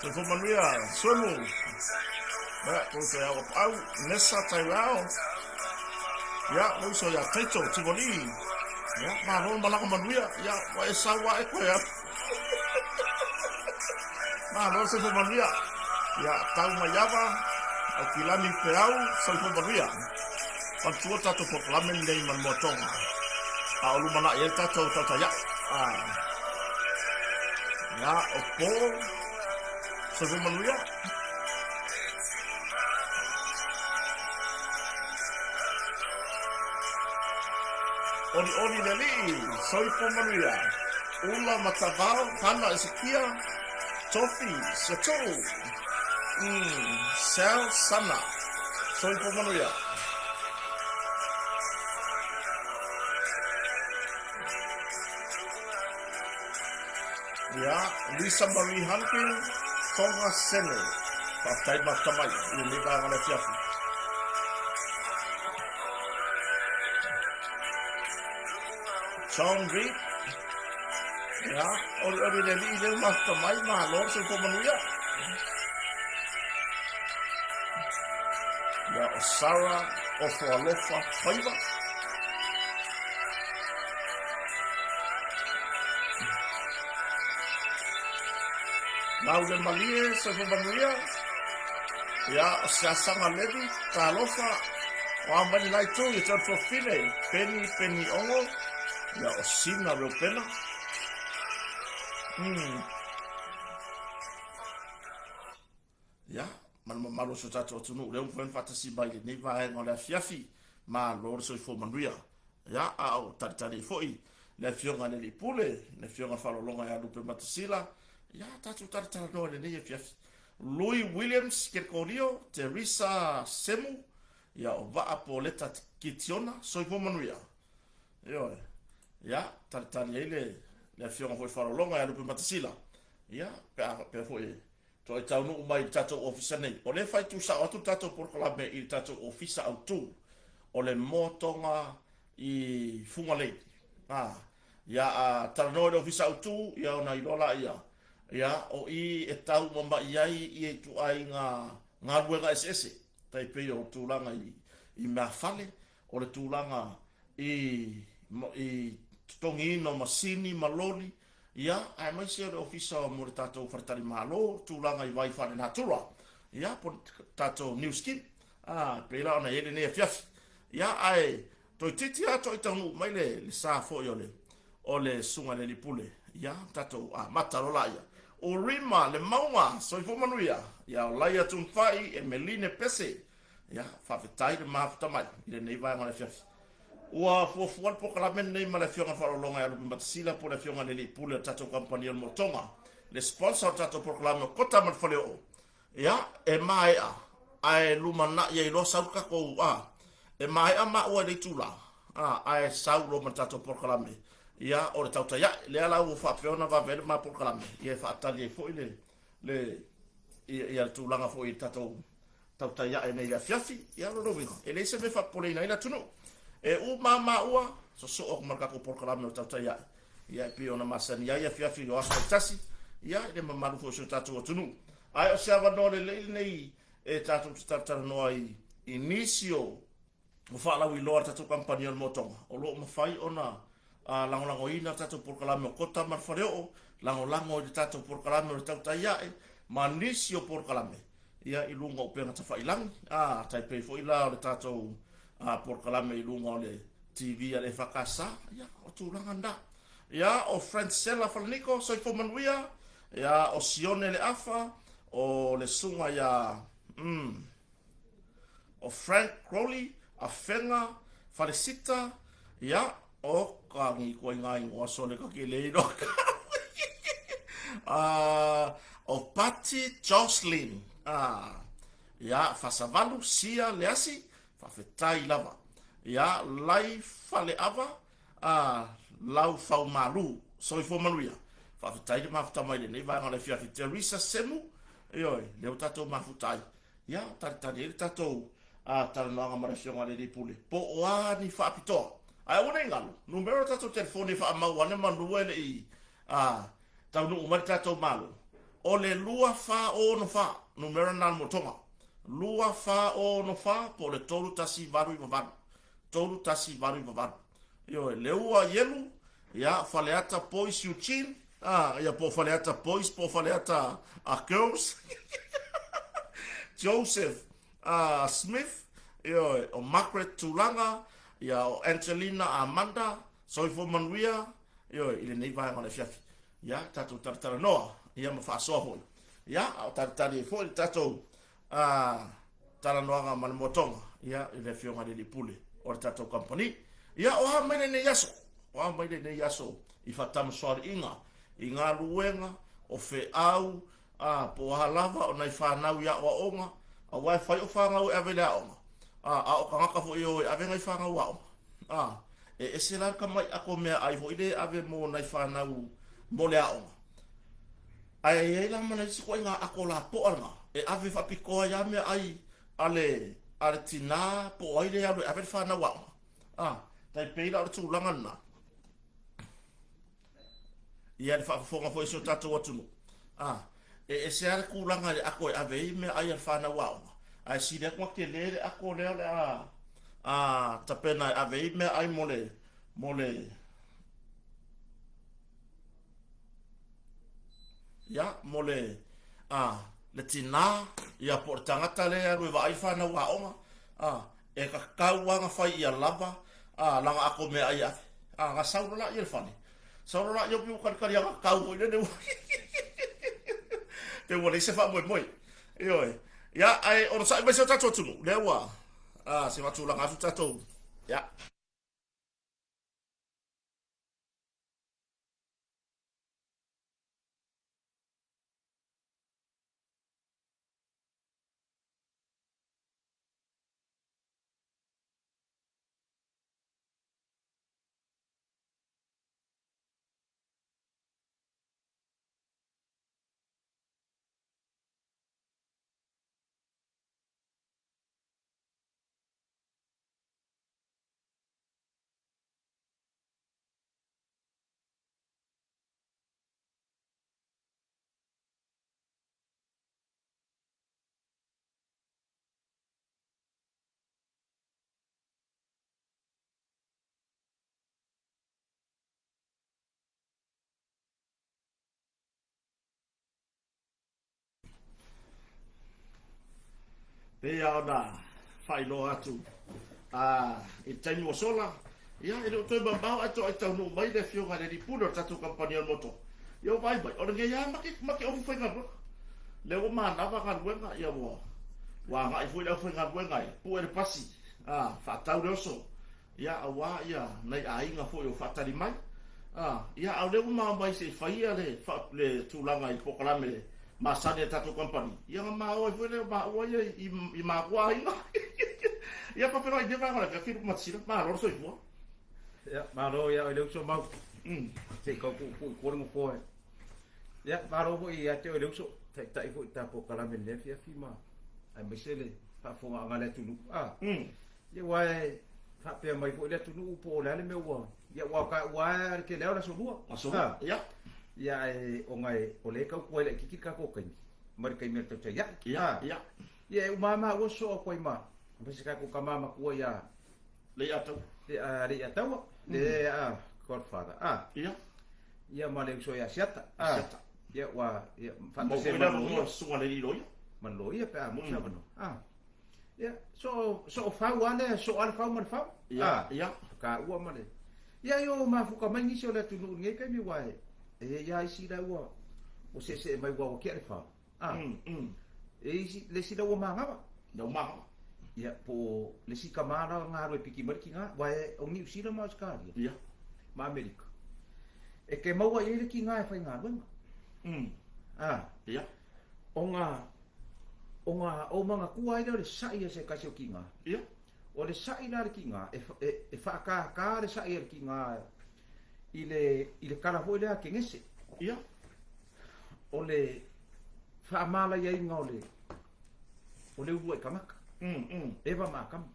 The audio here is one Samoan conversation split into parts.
Soifua manuia, Suemu. Ia, kou toe au au, Nessa Tairao. Ia, lou uso ia Taito Tivoli. Ia, malo malaga manuia. Ia, ua e sau ae koe au. Malo soifua manuia. Ia, tau mai ava, au kilani peau, soifua manuia. Manatua le tatou polokalame lenei ma le moatoga, a o lumanai ai le tatou tautaiaʻe. Ah. Ia, o Paul, soifua manuia. Olioli le alii, soifua manuia. Ula Matavao, Hana Esekia, Tofi, Setuu, Sal Sana, soifua manuia. Ia, Lisa Marie Hunkin, Tonga Sene. Faafetai mafuta mai i lenei vaega o le afiafi. John Reed. Ia, olioli le alii lea ua mafuta mai, malo le soifua manuia. Ia, o Sarah Ofoalofa Faiva. Lau le malie, soifua manuia. Ia, o Seasaga Levi, talofa. O a mai le la itu, ia John Tuafine, Peni Peni Ongo, ia o Sina Reupena. Ia, ma le mamalu o si o tatou atunuu, lea ua mafai ona faatasi mai i lenei vaega o le afiafi, malo le soifua manuia. Ia, a o talitali ai foi le afioga i le Alii Pule, le afioga i le Faaaloaloga ia Lupe Matasila, ia, tatou talatalanoa i lenei afiafi. Louis Williams Kerekorio, Teresa Semu, ia, o Vaa Poleta Kitiona, soifua manuia. Ioe. Ia, talitali ai le, le afioga foi Faaaloaloga ia Lupe Matasila, ia, pe a faapea foi Toe taunuu mai i le tatou ofisa nei. O lea e fai tuusao atu le tatou polokalame i le tatou ofisa autu o le motoga i Fugalei. A, ia a talanoa i le ofisa autu, ia ona iloa laia, ia o i e tau mamai ai ia ituaiga galuega eseese, tai pei o tulaga i meafale, o le tulaga i totogiina o masini ma loli, ia, aemaise o le Ofisa mo le tatou Faletalimalo, tulaga i vai faalenatura, ia, po o tatou Nu Skin, a, pei la ona i ai lenei afiafi. Ia, ae toeitiiti lava toai taunuu mai le, le sa foi o le, o le Susuga i le Alii Pule, ia, tatou amata loa laia. O Rima, le mauga, soifua manuia, ia, o Laia Tunfai, Emeline Pese, Ia, faafetai le mafuta mai i lenei vaega o le afiafi. Ua fuafua le polokalame lenei ma le Afioga i le Faaaloaloga ia Lupe Matasila po o le Afioga i le Alii Pule o le tatou kamupani o le Motoga, le sponsor o le tatou polokalame o Kota ma le Faleoo. Ia, e maea ae lumanai ai loa sau le tatou, a, e maea maua i le itula, a, ae sau loa ma le tatou polokalame, ia, o le tautai ae. Lea la ua faapea ona vave ai le ma polokalame, ia e faatali ai foi le, le, ia, ia le tulaga foi i le tatou tautai ae nei i le afiafi, ia o lona uiga, e leai se mea e faapopoleina ai le atunuu. E uma maua, sosoo atu ma le tatou polokalame o Tautai Ae, ia e pei ona masani ai afiafi o aso taitasi, ia i le mamalu foi o si o tatou atunuu. Ae o se avanoa lelei lenei e tatou te talatalanoa ai i nisi o faalauiloa a le tatou kamupani o le Motoga, o lo o mafai ona lagolagoina le tatou polokalame o Kota ma le Faleoo, lagolago i le tatou polokalame o le Tautai Ae, ma nisi o polokalame ia i luga o upega tafailagi, a tai pei foi la o le tatou polokalame i luga o le TV a le EFKS, ia o tulaga na. Ia o Francella Falaniko, soifua manuia, ia o Sione Leafa, o le susuga ia o Frank Crowley, Afega, Falesita, ia, o ka ngi koe ngā ingoa sole ka ke le iloa ka. O Patti Jocelyn, ia, Fasavalu, Sia Leasi, faafetai lava. Ia, Lai Faleava, Lau Faumalu, soifua manuia. Faafetai le mafuta mai lenei vaega o le afiafi. Teresa Semu, ioe, lea ua tatou mafuta ai. Ia, talitali ai le tatou talanoaga ma le Afioga i le Alii Pule, po o a ni faapitoa. Ae aua ne i galo, numera o tatou telefoni e faamau ane manu e le i taunuu mai le tatou Malo, o le 2464, numera lena o le motoga, 2464 po o le 3198, 3198. Ioe, Leua Ielu, ia, Faleata Boys Eugene, ia po o Faleata Boys po o Faleata Girls, Joseph Smith, ioe, o Margaret Tulaga, ia, o Angelina Amanda, soifua manuia, ioe, i lenei vaega o le afiafi. Ia, tatou talatalanoa, ia, ma faasoa foi. Ia, a o talitali ai foi le tatou talanoaga ma le moatoga, ia, i le Afioga i le Alii Pule o le tatou kamupani. Ia, o a mai lenei aso? O a mai lenei aso i faatamasoaliiga, i galuega, o feau, po o a lava o nai fanau i aoaoga, aua e fai o fanau e ave i le aoga, a o tagata foi e o e ave nai fanau aoga. E ese la le tamai ato meaai foi lea e ave mo nai fanau mo le aoga. Ae i ai la ma le isi ituaiga ato lapoa lena e ave faapitoa ai lava meaai a le a le tinā po o ai lea e alu e ave le fanau aoga. Tai pei la o le tulaga lena. Ia le faafofoga foi a si o tatou atunuu. E ese lava le tulaga i le ato e ave ai meaai a le fanau aoga, ae sili atu ona tele le ato lea o le a tapena e ave ai meaai mo le mo le ia mo le le tinā ia po o le tagata lea e alu e vaai le fanau aoga, e tatau lava ona fai ia lava lana ato meaai e ave. Na sau loa laia i le fale, sau loa laia ua talitali agatau foi lele ua pei ua leai se faamoemoe. Ioe. Ia, ae onosai mai si o tatou atunuu, lea ua se faatulaga atu tatou. Ia. Pei lava ona faailoa atu i le taimi ua sola, ia e le o toe mamao ae toai taunuu mai le Afioga i le Alii Pule o le tatou kamupani o le moto. Ia ua vaai mai, o lenei lava ma te ofi faigaluega. Lea ua manava galuega, ia ua agai foi le aufaigaluega e pue le pasi, faatau le oso, ia aua ia nai aiga foi o faatali mai. Ia a o lea ua ma omai se i fai ia le le tulaga i polokalame masani a le tatou kamupani, ia ona ma o ai foi lea o maua ia i matua aiga. Ia faafeiloai i lenei vaega o le afiafi Lupe Matasila, malo le soifua. Ia, malo ia oe le uso Mau. Se i tau tuutuu i tua le nofoa e. Ia, malo foi ia te oe le uso, taitai foi i le ta polokalame i lenei afiafi ma aemaise le faafofogaaga a le atunuu. Ia aua e Faapea mai foi le atunuu po o le a le mea ua, ia aua o taua lava le tele lava o le Aso Lua. Aso Lua, ia. Ia ae ona o lea e tau tuai laitiiti le tatou taimi mai le taimi o le tautai ae. Ia, ia. Ia e uma lava maua sosoo atu ai ma se tatou tama matua ia Leiataua. Leiataua, le Godfather. Ia. Ia ma le uso ia Siata. Siata. Ia ua ia faatasi ai ma le susuga i le loia. Ma le loia pe a maua se avanoa. Ia, so so fau lava lea, soo lava le fau ma le fau. Ia, ia. Taua ma le. Ia e mafuta mai nisi o le atunuu i lenei taimi aua e i ai lava isi la ua seesee mai aua ua tea le fa. E isi, le isi la ua manava. La ua manava. Ia, po o le isi tama la na alu e piki mai le tina, aua o Niu Sila ma Ausetalia. Ia. Ma Amerika. E te maua i ai le tina e faigaluega. Ia. Ona, ona ou manatua ai lea o le sa'i a se tasi o tina. Ia. O le sa'i la a le tina, e, e, e faakākā le sa'i a le tina i le, i le kala foi lea a Kenese. Ia. O le faamalaiaina o le, o le uluai tagata. Eva ma Akama.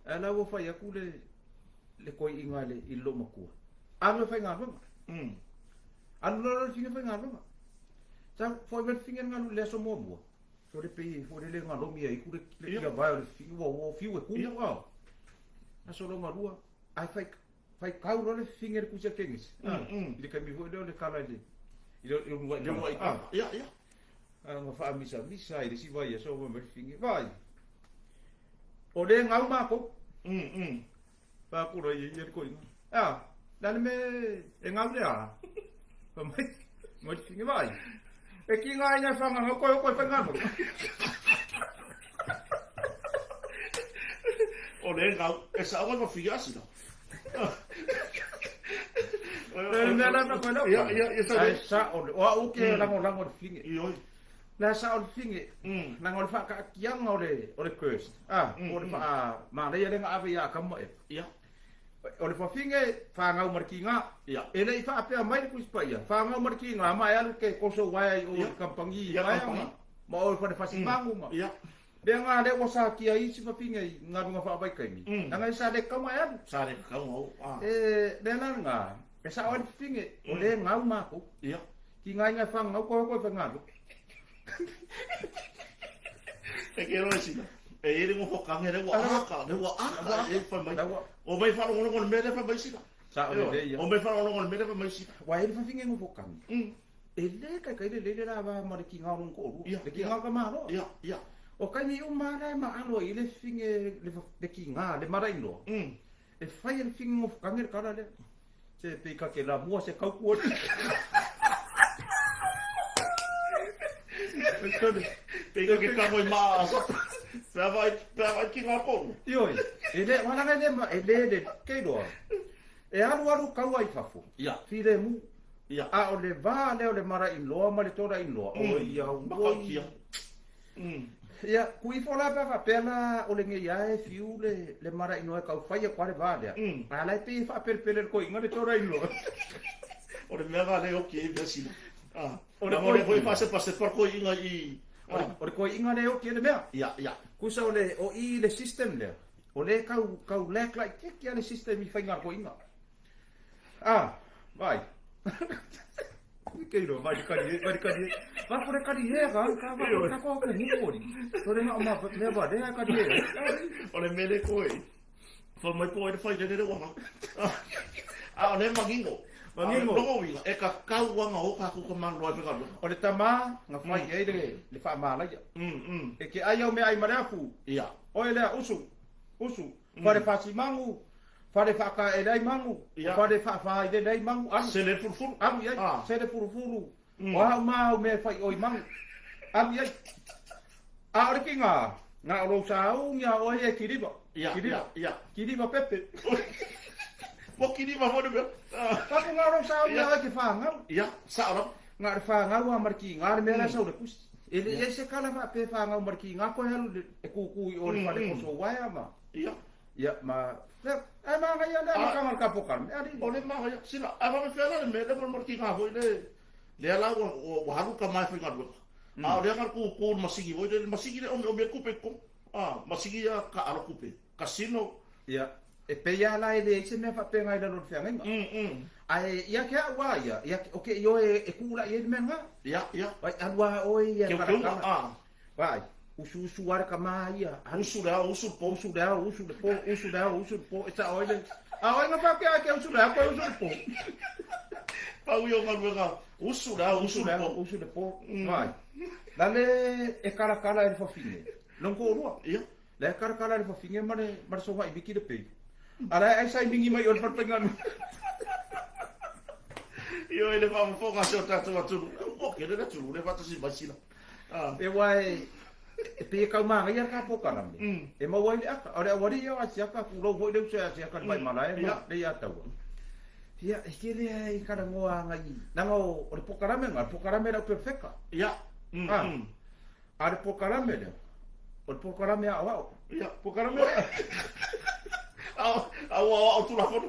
Ae la ua fai atu le, le toeaina i le, i le loomatua, alu e faigaluega. Alu loa le fafine faigaluega. Sa foi mai le fafine na alu i le aso muamua. So le pei foi lele na lomi ai ku le le vae o le fafine ua ua fiu e kumu a. Aso lona lua ae fai fai kau loa le fafine i le kusi a Kenesi. I le taimi foi lea o le kala i le i le uluai Uluai tagata. Ia, ia. A na faamisamisa i le isi vaiaso fai mai le fafine, vaai, o lea e gau matou. Fai atu i ai le toeaina, E a, le a le mea e gau le a? Fai mai, mai le fafine, vaai, e tigaina e fagagau koe o koe faigaluega. O le gau, e sao ai ma fia asina. Le mea la na koe lau. Ia, ia, ia, sa. Ai sao, o au ke lagolago le fafine. Ioe. La sao le fafine, leaga o le faakaatiaga o le o le curse, a, po o le faamanaia lea na ave ia Atamu ma Eva. Ia. O le fafine, fanau ma le tiga. Ia. E le i faapea mai le Tusi Paia, fanau ma le tiga, ma e alu ke koso uaea i o i le kamupani Ia, uaea kamupani. ma o i fale fasimagu ma. Ia. Lea na lea ua satia ai isi fafine i galuega faavaitaimi, leaga e sa le tatau ona e alu. Sa le tatau ona o, a. E, lea la lena, e sao ai le fafine, o lea e gau matou. Ia. Tigaina e whangau koe koe whangaru. E ke roe sina. E i le ngofo kange le ua aka, le ua aka e whai mai. O mai whalongolongo le mea le whai mai sina. Sa o le le ia. O mai whalongolongo le mea le whai mai sina. Wa e le whawhinge ngofo kange. E le kai kai le le le la wa ma le ki ngau rong ko ru. Le ki ngau ka malo. Ia, ia. O kai ni uma la ma alo i le whinge le ki ngā, le mara inoa. E whai e le whinge ngofo kange le kala le. Se pei ka ke la mua se kauku atu. Pei ka ke kangoi maa asa. Pea vai, pea vai ki ngā konu. Ioi, e le, wala le ma, e le le, kei roa. E alu alu kaua i fafo. Ia. Filemu. Ia. A o le vā lea o le mara inoa ma le tora inoa. O ia Makautia. Ia, ku ifo la pe a faapea la o lenei lava e fiu le, le marainoa e tau fai atu lava le va lea. A la e pei e faapelepele le toeaina le torainoa. O le mea la lea e oki ai mea sina. O le Leaga o lea foi e toeaina. faasepasepa le toeaina i. O le toeaina lea e oki ai le mea. Ia, ia. Kusa o le, o i le system lea, o lea e tau, tau lag laitiiti lava le system i faiga a le toeaina. Ah, vai. Kei roa, vai kari e, vai kari e. Vai kore kari e, ka, ka, ka, ka koa ko hikori. Tore nga oma, mea wa, rea kari e. O le mele koe. Whai mai po e le whai rere wanga. A o le mangingo. Mangingo. Longo winga, e ka kau wanga o ka kuka man loa whenga loa. O le tama, nga whai ei le, le whaamalaia. E ke ai au mea ai mare afu. Ia. Oe lea, usu, usu. Whare whasimangu, Whare whakaele ai mangu, whare whawhailele ai mangu, alu. Sele furufuru. Alu i ai, sele furufuru. O ahau mā au mea e whai oi mangu. Alu i ai. A ore ki ngā, ngā o rou sāungi a oe e kiriwa. Ia, Kiriwa. ia, ia. Kiriwa pepe. Mo kiriwa hore mea. Ka ko ngā o rou sāungi a oe ke whāngau. Ia, sao rau. Ngā re whāngau a mare ki ngā re mea la sau le kusi. E le e se kala wha pe whāngau mare ki ngā koe halu e kūkū i ore whare koso waea ma. Ia. Ia, ma, lea, ai māngaia lea, ma kanga le ka poka, me ali. O le māngaia, sina, ai whakawhea la le mea, le moromoro ki ngā hoi, le, lea la ua, ua, ua haru ka mai whaingaruega. A o lea ngā kūkū le masigi hoi, le masigi le ome, ome kupe ko, a, masigi a ka alo kupe. casino. Ia, e pei lava la e leai se mea faapena i lalo o le feagaiga. Ae ia te au lava ia, ia o ke ioe e kūlaʻi ai le mea lena. Ia, ia. Vai, alu lava oe ia Teuteuga, kalakala. a. Vaai, usuusu lava le tama ia, alu. Usu le ao, usu le po. Usu le ao, usu le po, usu le ao, usu le po, e sao ai le... A o ai na faapea ai ke usu le ao, koe usu le po. Pau ia o galuega, usu le ao, usu Usu le le ao, po. usu le po. Vaai, la le e kalakala e le fafine, lona toalua. Ia. La e kalakala e le fafine ma le, ma le soga i miki le pei. A la e ai saimingi mai o le falefaigaluega. Ioe le faafofoga a si o tatou atunuu. Ua tele le atunuu lea e faatasi mai sila. Ah. E aua e, e pei e tau manaia le ta polokalame, e maua ai le ata. O le aualii ia o Asiata, tulou foi le uso ia Asiata i le Vaimalae ma le ia Taua. Ia, e tele lava i talanoa agai, leaga o le polokalame lena, o le polokalame o le auperefeka. Ia. Ah. A o le polokalame lea, o le polokalame aoao. Ia. Polokalame Ao, ao aoao Tulafono.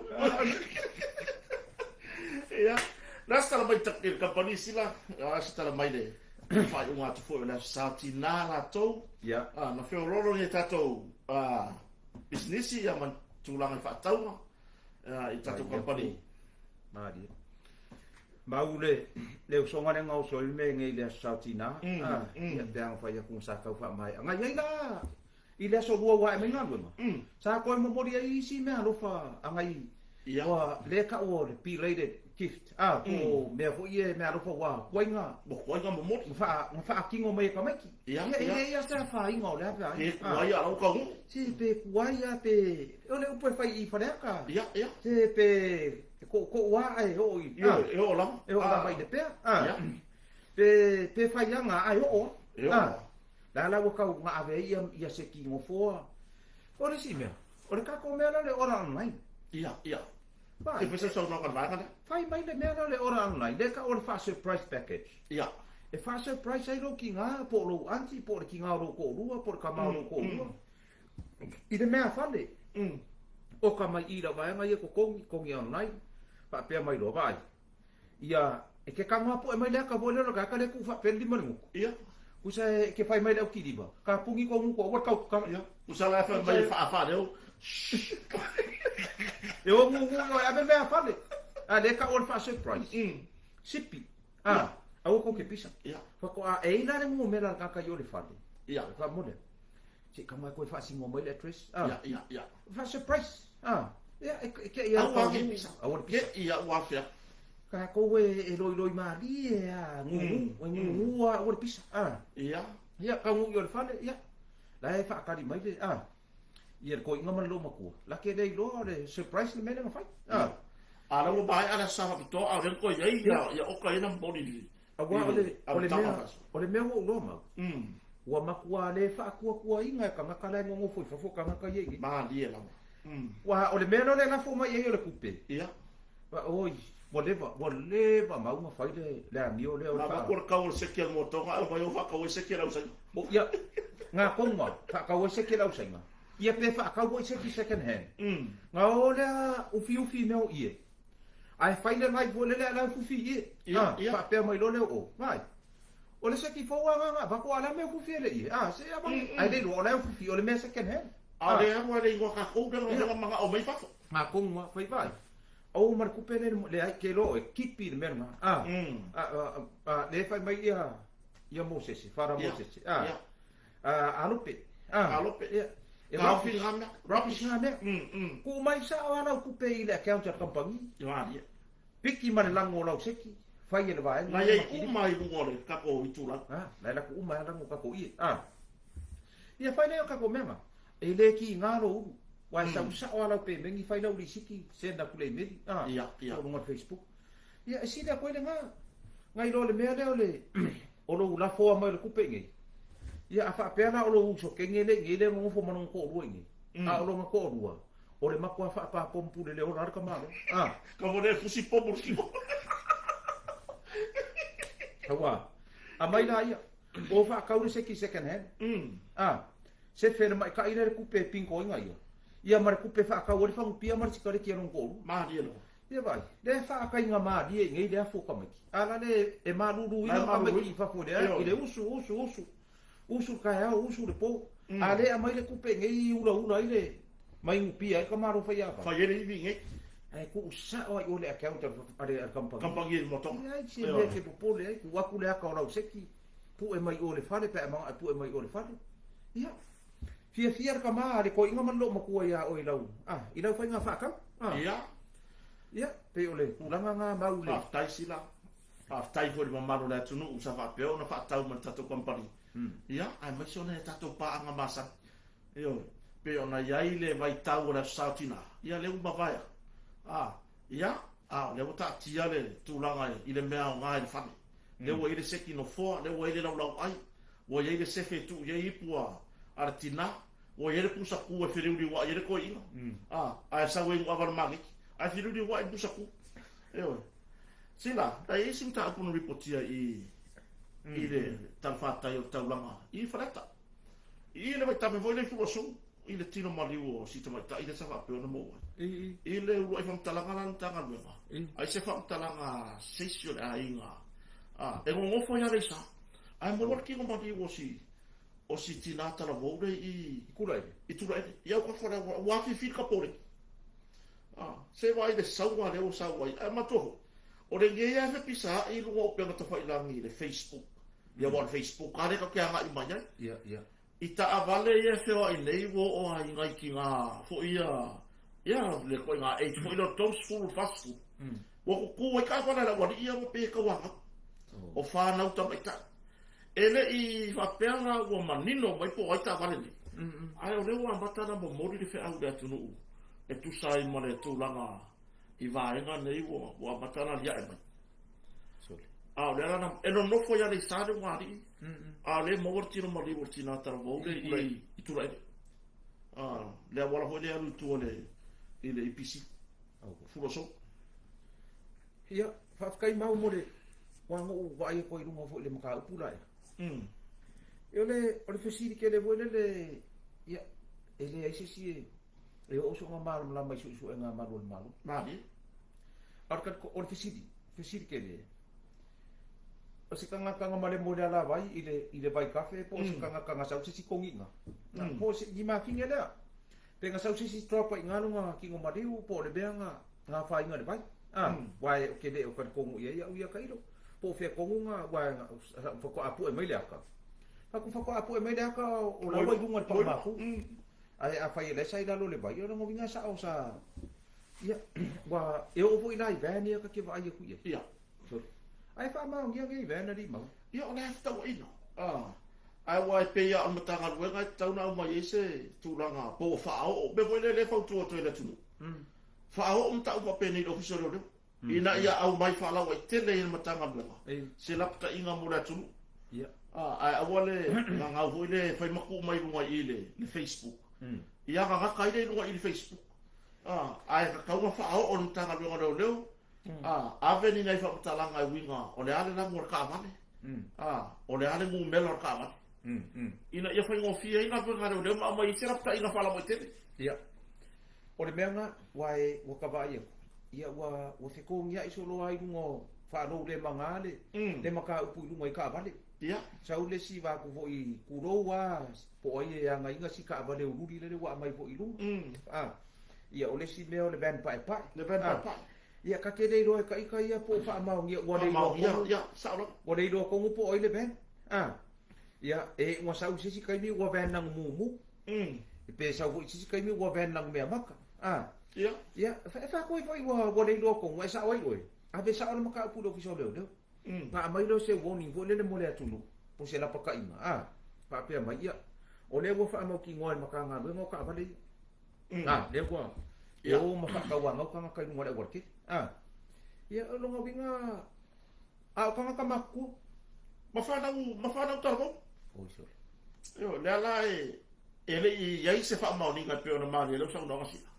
Ia. O le a se tala mai i le kamupani sila? O le a se tala mai le faaiuga atu foi o le Aso Sa tina latou? Ia. Ah, na feoloolo ni a tatou pisinisi ia ma tulaga i faatauga i tatou kamupani. Malie. Mau le le usoga lea na oso ai le mea nei i le Aso Sa o Tina, ia pe a na fai atu sa tau faamaea. Na i ai la i le aso lua ua ae mai galuega, sa toe momoli ai isi mea alofa agai ua lea taua o le belated gift, a, po o mea foi ia mea alofa ua tuai na Ua tuai na momoli. Na faatino mai e tamaiti. Ia, e leai lava se afaina o lea feaga. Pe tuai a lau taunuu. Se pe tuai a pe o le upu e fai i Faleata. Ia, ia. Se pe e toʻutoʻu lava ae oo i Ioe, e oo lava. E oo lava i le pea. Pe pe fai aga ae oo lava. E oo lava. La la ua tau na ave ai ia ia seki nofoa. O le isi mea, o le tatou mea lea o le order online. Ia, ia. Vai. E fai sau saunoaga i le vaega lea. Fai mai le mea lea o le order online, lea e tau o le faa-surprise package. Ia. E faa-surprise ai lou tiga po o lou aunty po o le tiga o lou toalua po o le tama o lou toalua i le mea fale. Oka mai i lau vaega ia totogi, totogi online, faapea mai loa, vaai. Ia, e ke kanoa poe mai le aka foi lea o le tagata lea e tuu faapea le lima i le gutu. Ia. Tusa e ke fai mai le aukiliva, ka puni kou gutu aua le tau tatala. Ia. Tusa la e fai mai e faafaaleo. E o gugu i oe ave mea fale. A lea e tau o le faa-surprise. Sipi. A, aua kou ke pisa. Ia. Faatoa e ai la le numera a le tagata i o le fale. Ia. Faamole. Se i kama e koe faasino mai le address. A. Ia, ia, ia. Faa-surprise. A. Ia, e ke ia Aua ke pisa. Aua le pisa. Ke ia ua afea. Tatou e loiloi malie a, gugu, e gugu a, aua le pisa. A. Ia. Ia, taunuu i o le fale, ia. La e faatali mai le, a. Ia le toeaina ma le loomatua. La ke le iloa o le surprise le mea lea na fai. A. A la ua maea le aso sa faapitoa, a o lea na toe i ai, ia, ia oka ia na momoli i le, Aua o le, o le mea, o le mea ua ou iloa mau, ua matua le faatuatuaina e tagata la e nonofo i fafo o tagata ia i inei. Malie lava. Aua o le mea lea o le lafo mai ai o le tupe. Ia. Oi, ua leva, ua leva mau na fai le, le amio lea o le Na avatu o le kau o le seki a le motoga, ae omai o faakau ai seki a le ausaiga. O, ia, ngā konga, faakau ai seki a le ausaiga. Ia pe faakau foi seki second hand. Ngā o lea ufiufi mea o ie. Ae fai le nai foi lele a la ufiufi ie. Ia, ia. Faapea mai loa lea o, ngai. O le seki fou a ngā ngā, vako a la mea ufiufi e le ie. A, se a mai, ae le iloa o la ufiufi, o le mea second hand. A o le alu a le igoa kakou lea na manga o mai fafo. Ngā konga, fai vai. O ma le kupe le le ai ke loa e kipi le mea lena. A, a, a, a, le fai mai ia, ia Mosese, Fara Mosese. A, a, alope. A, Alope. Ia. E Kaofi ngā mea. Rubbish ngā mea. Kuu mai sao a lau kupe i le account a le kamupani. Ia alia. Piki ma le lago o lau seki, fai e le vaega. Na iai uma i luga o le tatou itulagi. A, na e laku uma e lago o tatou ie. A, ia fai lea o tatou mea na. E le kiga lou ulu. Ua e sau sao a lau pemeni, fai lau lisiti, send atu le imeli. A, Ia, ia. po o luga o le Facebook. Ia, e sili atu ai lena. Nai loa le mea lea o le, o lou lafoa mai o le tupe i nei. Ia, a faapea la o lou uso kenge lea i nei lea e nonofo ma lona toalua i nei. A o lona toalua, o le matua faapā pomu pule le ola a le tamaloa. A. Ka mo le fusi pomu le kimo. Aua, aumai la ia, o faatau le seki second hand. A, sefe le maitaʻi lea le tupe e pinkoina ia. Ia ma le tupe e faatau ai le fagupia ma le sikareti a lona toalua. Malie lava. Ia vaai, lea e faakaiga malie i nei le afu o tamaiti. A la le e maluluina tamaiti i fafo i le, i le usu, usu, usu. Usu le taeao, usu le po. A le aumai le tupe i nei i ulaula ai le, Ma inupia ai ka Malo faiava. Fai ai le ivi nei. Ae tuu sao ai o le account a le kamupani. Kamupani e motoga. Leai se mea e te popole ai, tuu atu le aka o lau seki, pue mai o le fale pe a manao e pue mai o le fale. Ia, fiafia le tama a le toeaina ma le loomatua ia oe i lau, a, i lau faiga faatau. A. Ia. Ia, pei o le tulaga na mau le. Faafetai Sila. Faafetai foi i le mamalu o le atunuu sa faapea ona faatau mai le tatou kamupani. Ia, aemaise ona ia tatou paaga masani. Ioe, pei ona i ai le vaitau o le Aso Sa o Tina, ia lea ua mavae atu. A, ia, a o lea ua taatia le tulaga i le mea aoga i le fale. Lea ua i ai le seki nofoa, lea ua i ai le laulauai, ua i ai le sefe e tuu i ai ipu a le tina, ua i ai le pusa ku e feliuliuai ai le toeaina, a, ae sau ai ava le maketi, ae feliuliuai le pusa ku. Ioe. Sila, e i ai isi mataupu na ripotia i i le talafatai o le taulaga i Faleata. I le vaitafe foi lea i Fuluasou, i le tino maliu o si tamaitai lea sa faapea ona maua ai. I le uluai faamatalaga la a le Matagaluega, ai se faamatalaga a se isi o le aiga, a, e gogofo ai Aleisa, ae maua le tino maliu o si, o si tinā talavou lea i, I Tulaele. I Tulaele, i autafa o le auala, ua afifi le kapoleki. A, se vaai le sauga lea ua sau ai, ae manatua foi, o lenei lava e fepisaai i luga o upega tafailagi i le Facebook, Ia aua o le Facebook lava lea tatou te agai mai ai. Ia, ia. I taavale ia e feoai nei ua oo lava i nai tina foi ia, ia le ituaiga age foi lea o le 30 i le 40. Ua tutu ai taavale a le aualii ia ua pei e tauanau. O fanau tamaitai. E le i faapea la ua manino mai po o ai taavale nei, ae o lea ua amata ona momoli le feau i le atunuu e tusa ai ma le tulaga i vaega nei ua amata ona aliae mai. Sole. A o le ala na, e nonofo i Aleisa le ugaalii, a o lea e maua le tino maliu o le tina talavou lea i, i Tulaele. A, le auala foi lea e alu i tua le, i le EPC, Fuluasou. Ia, faafetai mau mo le, ua na ou vaai atu ai i luga foi i le mataupu la ea. E o le, o le fesili tele foi lele, ia, e leai se isi e, e oo sona malamalama i suesuega a malu o le Malo. Malie. A o le, o le fesili, fesili tele, o se tagata na male mo le alavai i le, i le vaitafe po o se tagata na sau se isi togiga. Po o se, ni mafine lea. Pe na sau se isi drop i nga lona tino maliu po o le mea na, na afaina i le vai. A, aua ou te le o talitonu i ai au ia tailo. Po o fea tonu na, aua na, faatoa pue mai le aka. Faatoa faatoa pue mai le aka o la ua i luga o le paumapū. Ae afai e leai sa i lalo o le vai, o lona uiga e sao sa, ia, ua, e oo foi la i van ia ta te vaai atu i ai. Ia. Sorry. Ae faamaonia nei van alii mau. Ia, o le a fetauaiga. A, ae aua e pei lava o le Matagaluega e tatau ona aumai ai se tulaga po ua faaoo. O mea foi lea lea e fautua atu ai i le atunuu. Faaoo mataupu faapenei i le Ofisa o Leoleo. Ina ia aumai faalauaitele i le Matagaluega se lapataiga mo le atunuu. Ae aua le gagau foi lea e fai ma tuu mai i luga i i le Facebook. Ia gagata ai lea i luga i i le Facebook. Ae tatau ona faaoo e le Matagaluega o Leoleo, ave ni nai faamatalaga e uiga o le a le lanu o le taavale, o le a le numera o le taavale. Ina ia faigofie ai galuega a leoleo ma aumai ai se lapataiga faalauaitele. Ia. O le mea na, ua e, ua ka vaai atu, ia ua, ua fetogiai solo lava i luga o faalou le maga le, le mataupu i luga i taavale. Ia. Sau le isi vaku foi tulou lava, po o ai e againa si taavale ululi lele ua aumai foi i luga. A, ia o le isi mea o le van paepae. Le van paepae. Ia ka te le iloa e ka ita ia po o faamaonia, ua le iloa tonu. Ia, sao lava. Ua le iloa tonu po o ai le van. A, ia, e ua sau i se isi taimi ua van lanu mumu. Pe sau foi i se isi taimi ua van lanu meamaka. A, Ia. ia, e faatoi foi ua, ua le iloa tonu, e sao ai oe. Ave sao le mataupu i le Ofisa o Leoleo. Na aumai lea o se warning foi lele mo le atunuu, po o se lapataiga, a, faapea mai, ia, o lea ua faamautinoa e le Matagaluega o taavale ia. A, lea ua, e o ma faatauanau tagata i luga o le aualatele. A, ia, o lona uiga, A o tagata matutua. Ma fanau, ma fanau talavou. Oi sole. Ioe, lea la e, e le i i ai se faamaoniga e pei ona malie ai lau saunoaga sila.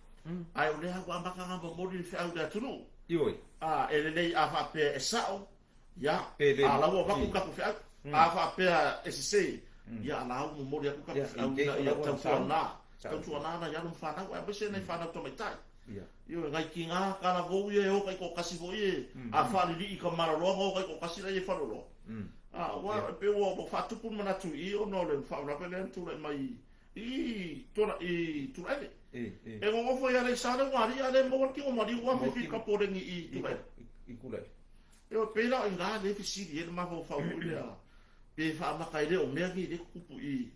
Ae o lea ua amata ona momoli le feau i le atunuu. Ioe. A, e lelei a faapea e sao, ia, Pe le a la ua avatu le tatou feau. A faapea e sese, ia, a la ua momoli atu le tatou feau ina ia tautuana, tautuana nai alo ma fanau, aemaise nai fanau tamaitai. Ia. Ioe, nai tina talavou ia e o taitoatasi foi e, a faalilii i ka maloloa ona o taitoatasi laia i faleoloa. A, aua e pei ua faatupu le manatu i i ona o le faalavelave lea na tulai mai i i Tulaele. E gogofo i Aleisa le ua alii a le maua le tino maliu ua fifi kapoleni i Tulaele. I Tulaele. E pei la o i ina lea e fesili ai le mafaufau foi lea pe faamata e le o mea nei lea e tutupu i i.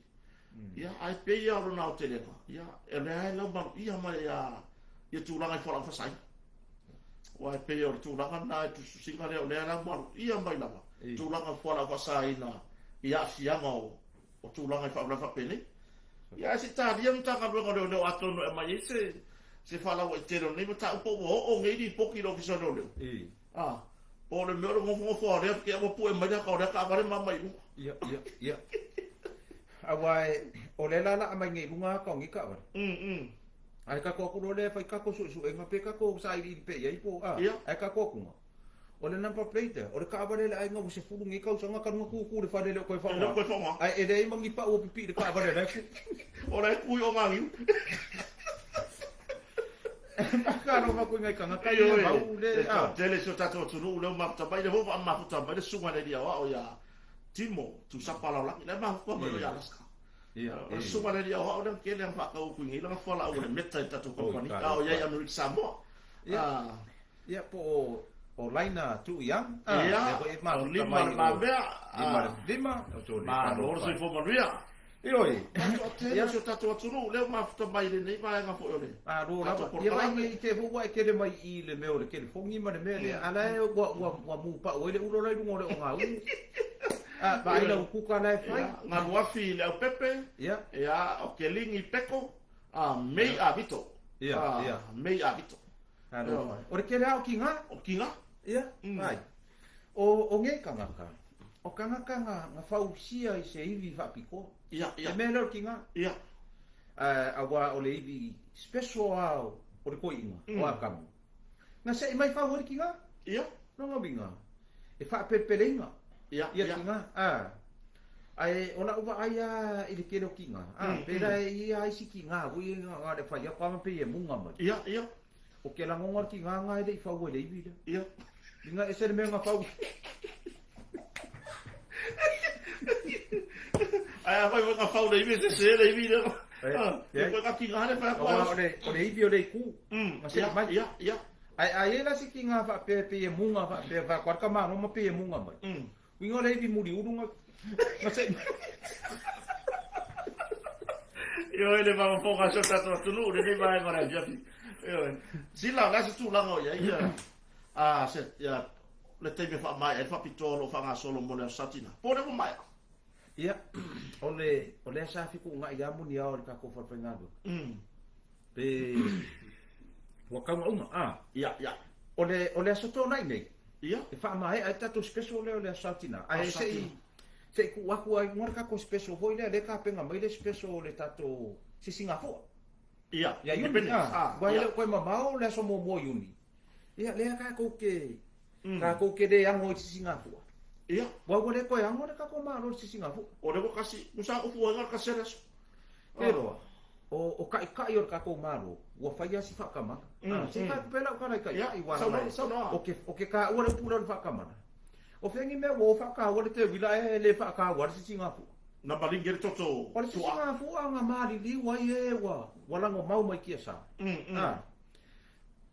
Ia, ae pei lava o lona aotelega, ia, o lea e laumaluia mai ia tulaga i fualaau faasaina. Aua e pei o le tulaga lena i le tusitusiga lea, o lea e laumaluia mai lava tulaga o fualaau faasaina i aafiaga o o tulaga i faalavelave faapenei. Ia ae se i talia le Matagaluega o Leoleo atonu e aumai ai se se faalauaitele o lenei mataupu ua oo nei lipoti i le Ofisa o Leoleo. Ah, po o le mea o le nofonofo lava o lea te i ua pue mai le ata o lea taavale ma aumai i luga. Ia, ia, ia. Aua o lea la laa mai nei i luga ata o nei taavale. Ae tatou atu loa lea e fai tatou suesuega pe tatou sailiili pea i ai po o a. Ae tatou atuga. O le number plate, o le taavale a le aiga ua 10 nei tausaga talu ona tutu i le fale e le o toe faaaoga. Ae e leai ma ni pau o pipii i le taavale o la e tu. O la e tu i Ogagiu. Faatalofa atu i nai tagata ia mau le a. E toatele si o tatou atunuu lea ua mafuta mai, lea foi ua faamafuta mai le susuga i le alii aoao ia Timo Tusapa Laolagi, la e mafuta mai o i Alaska. O le susuga i le alii aoao lea na tele ona faatau atu i nei lana fualaau o le meta i le tatou kamupani, a o i ai i Amerika Samoa. Ia, po o o Laina Tuiang. Ia, o Lima Le Mamea. Lima Lima. Malo le soifua manuia. Ioe. Toatele si o tatou atunuu lea ua mafuta mai i lenei vaega foi o le Malo lava. Ia vaai nei te foi ua e tele mai i le mea o le telefoni ma le mea lea, a la e ua ua ua mupau ai le ulo la i luga o le ogaumu. A, vaai lau kuka la e fai. Galuafi i Leaupepe. Ia. Ia, o Kelini Peko, Mei Avito. Ia, ia. Mei Avito. O le tele lava o kiga. O kiga. Ia, ai. O, o nei tagata, o tagata na, na fausia i se ivi faapitoa. Ia, ia. Le mea lea o le kiga. Ia. Aua o le ivi special lava o le toeaina, o Atamu. Na se'i mai fau ai le kiga. Ia. Lona uiga, e faapelepeleina. Ia, ia. Kiga, a. Ae o la'u vaai lava i le tele o kiga, a, pe la e i ai lava isi kiga foi ia na le fai atu lava pei e muga mai. Ia, ia. O ke lagona o le kiga na e le i fau ai le ivi lea. Ia. Liga ese le mea na fau. Ae afai foi na fau le ivi e sese le ivi lea. Ia koe ka kiga le fai atu. Aua o le ivi o le itu. Na se'i mai. Ia, ia. Ae a i ai la se kiga faapea pei e muga faapea fai atu lava le tamaloa ma pei e muga mai. Uiga o le ivi muliulu na na se'i mai. Ioe le faafofoga a si o tatou atunuu i lenei vaega o le afiafi. Ioe. Sila, o le a se tulaga o i ai ia, a, se, ia, le taimi e faamaea ai le faapitoa o lo o faagasolo mo le Aso Sa Tina? Po o lea ua maea? Ia, o le, o lea sa fetuunai lava muniao o le tatou falefaigaluega. Pe ua tauga uma, a? Ia, ia. O le, o le Aso Toonai nei, Ia. E faamaea ai le tatou special lea o le Aso Sa Tina. Ae se i, se i tuu atu ai i luga le tatou special foi lea, lea e tapena mai le special o le tatou Sisigafua. Ia, Ia Iuni, Independence. a, aua e le o toe mamao le aso muamua o Iuni. Ia, lea tatou te, tatou te le ano i le Sisigafua. Ia. Aua ua le toe ano le tatou Malo i le Sisigafua. O lea ua kasi, tusa o fuaina le kasi o le aso. Te iloa, o taitai o le tatou Malo, ua fai lava si faatamala. Se i fai atu pea lau tala i taitai, aua leaga o ke taua le upu lea o le faatamala. O fea ni mea ua o faataua le teuila ae le faataua le sisigafua? Na maligi ai le toto O le sisigafua na maliliu ai e ua lagomau mai tiasa.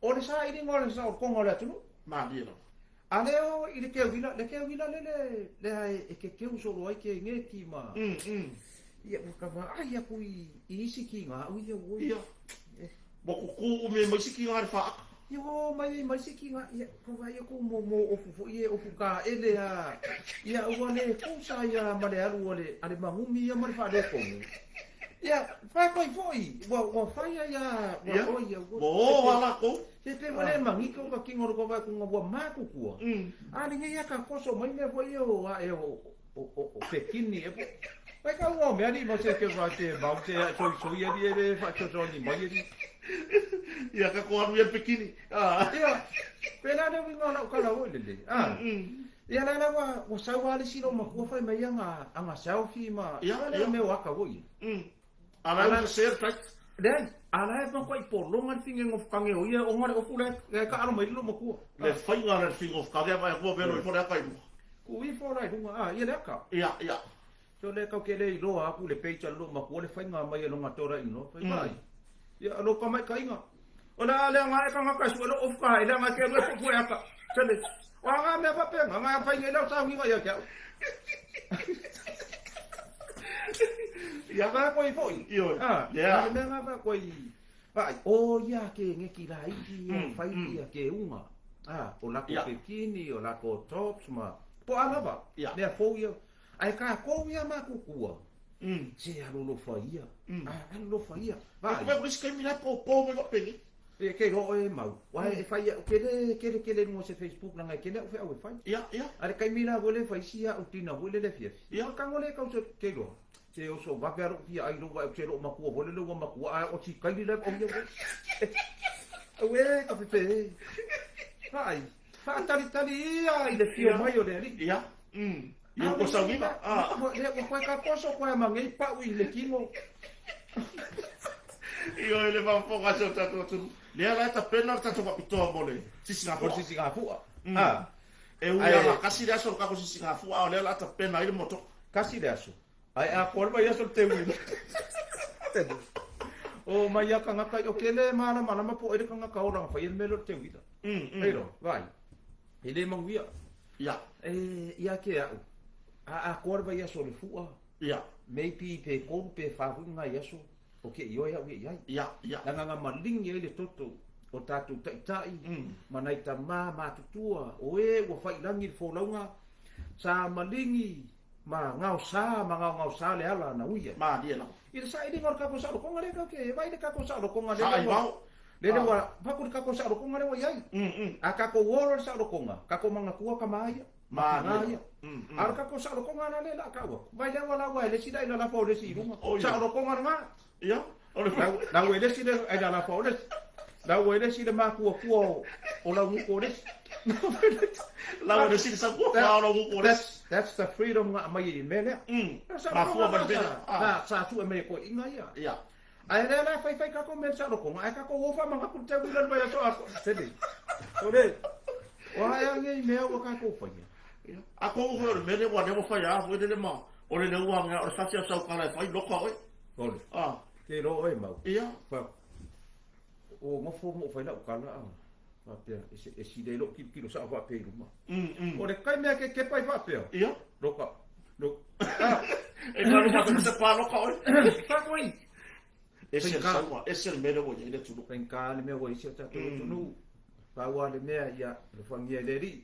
O le sailiga o le saolotoga o le atunuu. Malie lava. A lea o i le teuila, le teuila le le lea e kekeu solo ai ke geti ma. Ia ua ka vaai atu i isi kiga au ia ua. Ia. Ua kuku umi ai ma isi kiga le faaka. Ia ua o mai ai ma isi kiga, ia ua vaai atu mo mo ofu foi e ofu kaele a. Ia ua le kusa ia ma le alu a le a le magumi ia ma le faaletonu. Ia faatoi foi ua ua fai ai a ua oi ia ua. Ua o a lakou. Se pe ua le magika o ka kino o le kova kunga ua makutua. A lenei ia ka koso mai mea foi ia o ae o o o Pekini e po. Mai ka ua o mea ni ma se ke va te mau te a soi soi ali e le faasoasoani mai ali. Ia ka ko alu ia Pekini. Ia, pe la le uiga o lau tala foi lele. Ia la la ua ua sau lava le isi loomatua fai mai aga aga selfie ma Ia, le ia. mea o aka foi ia. A la ua share type. Leai, a la e matuai pologa le figegofukage o ia ona le ofu la e taalo mai le loomatua. Le faiga le figegofukage ma e kua velo ifo le aka i luga. Tuu ifo la i luga, a, ia le aka. Ia, ia. So le kau ke le iloa aku le page a le loomatua le faiga mai e lona tora inoa, fai mai. Ia, lo kamaʻikaiga. O le a leaga aʻe tagata e sue lou ofu ka hae, leaga e te alu e puepue ata. Sele. O a ngā mea faapena, ngā fai nei lau sauniga ia te au. Ia ngā koe foi. Ioe. Ah, Yeah. le mea ngā wha koe i Vai, o ia ke ngeki la iki ia whai ia ke unga. Ah, o lako Yeah. bikini, o lako tops ma. Po a lava. Yeah. Mea fou ia. Ai ka kou ia makukua. Se alolofa ia. Ah, alolofa ia. Vai. Vai, isi kaimi la po po me peni. E ke ro e mau. Wai e fai au kele kele kele no se Facebook langa kele au fe au e fai. Ia, ia. Ale kai mila wole fai si au tina wole le fia. Ia. Ka ngole ka so ke ro. Se o so vape aro fia ai ro wa se ro makua wole le wa makua a o si kai le o ia. Au e ka fe. Vai. Fa tali tali ia i le fia mai o le ali. Ia. Ia ko sauiga. Ah. Le o koe ka poso koe mangei pau i le kino. Ioe le faafofoga a si o tatou atunuu. Lea la e tapena le tatou faapitoa mo le sisigafua. O le sisigafua. Ah. E ui lava na kasi le aso o le tatou sisigafua, a o lea o le a tapena ai le moto. Kasi le aso. Ae atoa le vaiaso le teuina. O mai a kangata i o ke le malamalama po o ai le kangata ola na fai ai le mea lea o le teuina. Eilo, vai. E le manuia. Ia. E ia ke au. A atoa le vaiaso o le fua. Ia. Maybe pe kolu pe fa foi ngai aso o ke ioe au e iai. Ia, ia. Leaga na malingi ai le toto o tatou taitai ma nai tama matutua o e ua faiilagi le folauga sa malingi ma gaosa ma gaogaosa le ala na ui ai. Malie lava. I le sailiga o le tatou saolotoga lea tatou te vaai i le tatou saolotoga lea Saai ua vao. lele ua faku le tatou saolotoga lea ua iai. A tatou ola le saolotoga, tatou manatua tama ia, ma tina ia. A o le tatou saolotoga la lea o le a tau atu, vai lea ua laua e le isi la i lalafa o le isi i luga. Saolotoga lena. Ia, o le Lau e le isi le ai lalafa o le isi. Lau e le isi le matuatua o Laugutu o le isi. Lau e le isi le saua, a o Laugutu o le isi. That's the freedom na aumai i le mea lea. Mafua ma le mea lea. Na, sa sue mai e toeaiina ia. Ia. Ae lea la faifai tatou mea i le saolotoga, ae tatou o faamanatu le tauila le vaiaso atoa. Sele. O le, o a ea nei mea ua tatou faia? A kou foi o le mea lea ua lea ua fai a foi lele ma o le lea ua agea o le sasi a saukala e fai loka oe. Ole. Ah. Ke lo oe mau. Ia. Fa o ngofo mo fai lau kala a. Faapea e se e sile lou kilokilo sao faapea i luma. O le kai mea ke kepa i faapea. Ia. Loka. Loka. E ka luma te se pāloka oe. Ka koe. Ese le saua, ese le mea lea ua i ai le atunuu. Faigata le mea ua i ai si o tatou atunuu. Pau lava le mea ia alofagia e le Alii.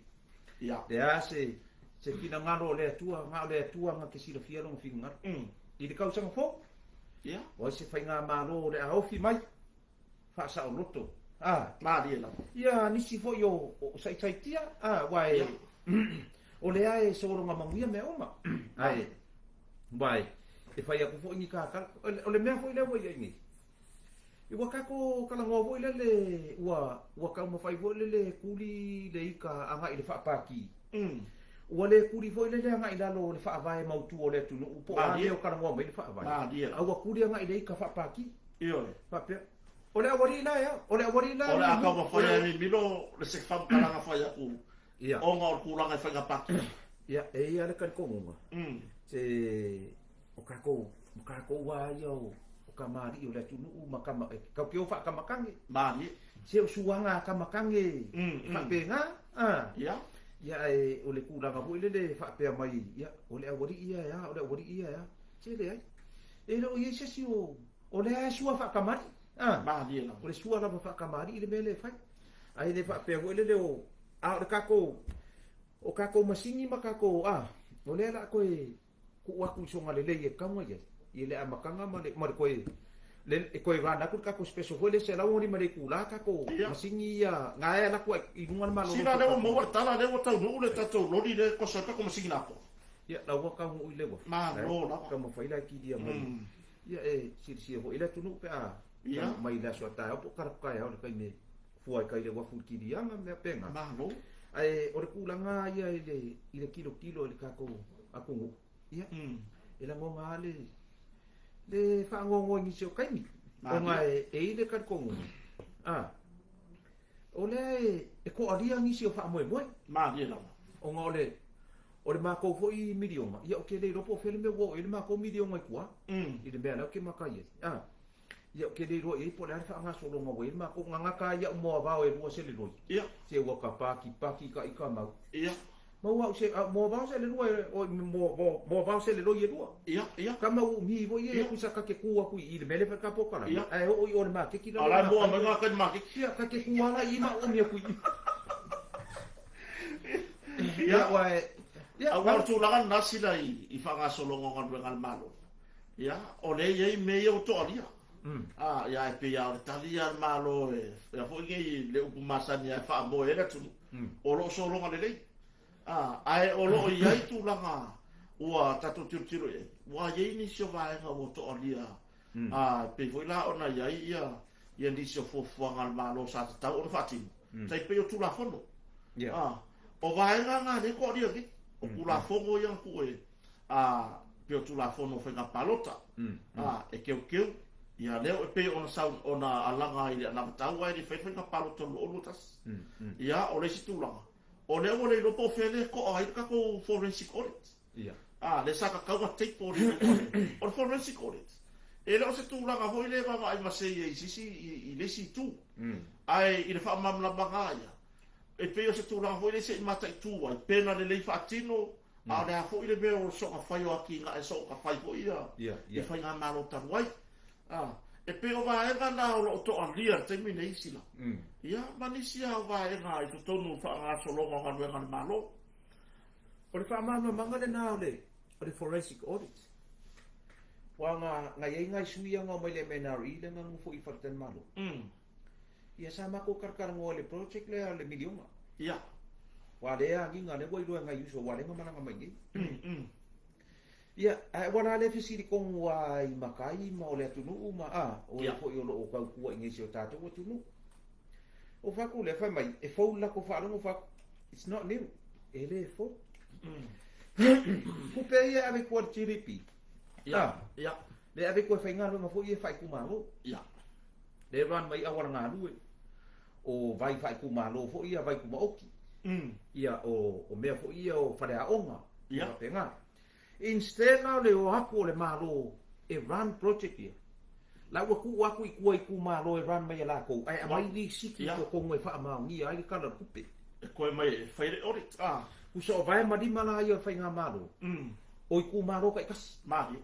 Ia. Le a se se finagalo o le Atua, na o le Atua na te silafia lona finagalo. I le tausaga fou, Ia. o ai se faigamalo o le a ofi mai, faasaoloto. A. Malie lava. Ia nisi foi o o saisaitia, a, aua e o lea e sologa manuia mea uma. Ae, aua e fai atu foi ni kakala. O le mea foi lea ua i ai nei, ua tatou talanoa foi lele, ua ua taumafai foi lele e tuli le ika agai i le faapati. Ua le tuli foi lele agai i lalo o le faavae mautu o le atunuu po o a mea o talanoa mai ai le faavae, a ua tuli agai i le ika faapati. Ioe. Faapea, o le aualii la ea, o le aualii la O le a taumafai e mimilo le se faamatalaga fai atu Ia. ona o le tulaga i faiga pāti. Ia, e i ai lava le talitonuga, se o tatou, o tatou lava ia o kamali'i o le atunuu ma kama, e tatou te o faakamakage. Malie. Se o suaga a kamakage e faapena, a. Ia. Ia, ae o le tulaga foi lele e faapea mai, ia, o le aualii ia e a, o le aualii ia e a. Se leai. E le o i ai se isi o, o lea e sua faakamalii, a. Malie lava. O le sua lava faakamalii le mea lea e fai. Ae le faapea foi lele o, a o le tatou, o tatou masini ma tatou, a, o lea o le a toe tuu atu i soga lelei e tatau ona i ai, i le amataga ma le, ma le toe, le, e toe run atu le tatou special foi lea 165 le itula tatou masini ia, na e alu atu ai i luga le malolo. Sila lea ua maua le tala lea ua taunuu le tatou loli lea e koso ai tatou masini lapoa. Ia, la ua taunuu i le uafu. Malo lava. Taumafai la e kilia mai. Ia e silasila foi i le atunuu pe a taunuu mai i le aso a taeao po o talaatu taeao i le taimi e fua ai kai le uafu i le kiliaga ma mea faapena. Malo. Ae o le tulaga lava ia i le i le tilotilo i le tatou atunuu, ia, e lagona lava le le faanoanoa i nisi o taimi, ona e i ai le talitonuga, a, o lea e toalia nisi o faamoemoe. Malie lava. Ona o le o le matou foi miliona, ia ou te le iloa po o fea le mea ua oo i ai le matou miliona i tua, i le mea la ou te maka i ai. A. Ia, ou te le iloa i ai po o le a le faagasologa ua i ai le matou gagata lava i au moavao e lua seleloi. Ia. Se ua ta pakipaki ta ita mau. Ia. Maua au se au moavao selelua e oi moavao seleloi e lua. Ia, ia. Tama uumi foi ia kusa ta te tu atu i i le mea lea e fai ta polokalame. Ia. Ae oo i o i le maketi la. A la e moa mai gata i le maketi. Ia, ta te tu lava la i i ma uumi atu i i. Ia, aua e ia, Aua o le tulaga lena sila i faagasologa o galuega a le Malo. Ia, o lea e i ai mea ia ua toalia. A, ia, ae pei lava o le tali ia a le Malo e, a foi nei le upu masani lava e faamoe ai le atunuu, o lo o sologa lelei. A, ae o lo o i ai tulaga ua tatou tilotilo i ai, ua i ai nisi o vaega ua toalia, a, e pei foi la ona i ai ia, ia nisi o fuafuaga a le Malo sa tatau ona faatino, tai pei o Tulafono. A, o vaega na lea e toalia nei, o Tulafono ia na tuu e, a, pei o Tulafono o Faiga Palota, a, e teuteu, ia lea e pei ona sau, ona alaga i le anavatau ae le i faia le Faiga Palota 2021. Ia, o le isi tulaga, o lea ua le iloa po o fea lea e to'a ai le tatou forensic audit. A, lea sa tatau ona table le o le forensic audit. E le o se tulaga foi lea e vaavaai masei ai i se isi, i le isi itu. Ae i le faamalamalamaga lava ia, e pei o se tulaga foi lea se i mataitu ai, pe na lelei faatino, A o le a foi le mea o le soona fai o atinae soona fai foi ia i faigamalo talu ai. A, e pei o vaega na o lo o toalia i le taimi nei, Sila. Ia, ma nisi lava o vaega i totonu o le faagasologa o galuega a le Malo. O le faamalamalamaga lena o le o le forensic audit. Aua na na i ai nai sui ia na omai i le MNRE lea na nonofo i Faletalimalo. Ia sa matou talatalanoa i le project lea o le miliona. Ia. Aua lea agiga lea ua iloa e nai uso aua lea na malaga mai nei. Ia, ae ua la lea fesili tonu lava i matai ma o le atunuu ma a, o e foi o lo o tautua i inei i si o tatou atunuu. Ou fai atu lea, fai mai, e fou le latou faalogo, fai atu, it's not new, e le fou. Tupe ia e ave i tua i le GDP. Ia, ia. Lea e ave i tua e faigaluega foi ia faaitumalo. Ia. Lea e run mai auala galue, o vai faaitumalo foi ia, vai tumaoti. Ia, o mea foi ia o faleaoga, ia faapena. Instead la o le o atu o le Malo e run project ia, la ua tuu atu i tua i itumalo e run mai e latou, ae aumai lisiti i totonu e faamaonia ai le Tala o le Tupe. E koe mai e fai le audit, a. Tusa o vae ma lima la ia o le Faigamalo, o itumalo taitasi. Malie.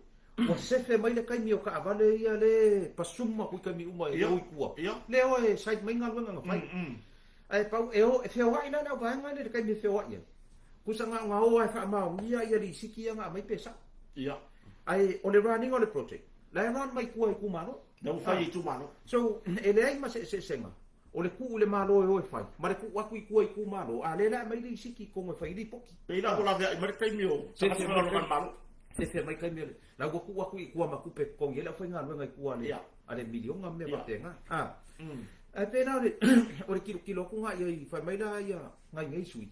Ua sefe mai le taimi o taavale ia le pasum atu i taimi uma e o i tua. Lea o e site mai galuega na fai. Ae pau e o e feoai la le auvaega lea i le taimi e feoai ai. Tusa na ona o lava e faamaonia ia lisiti ia na aumai pe sao. Ae o le run ina o le project, la e run mai tua i itumalo. La ua fai i itumalo. So e leai ma se eseesega o le tuu i le Malo e o e fai ma le tuu atu i tua i itumalo, a lea la e aumai lisiti i totonu e fai ai lipoti. Pei la ua laveai mai le taimi o tagata faigaluega a le Malo. Sefe mai taimi o le, la ua tuu atu i tua ma tupe e totogi ai le aufaigaluega i tua a le, a le miliona ma mea faapena. A, ae pei la o le, o le tilotilo atu na i ai, fai mai la ia nai nei sui,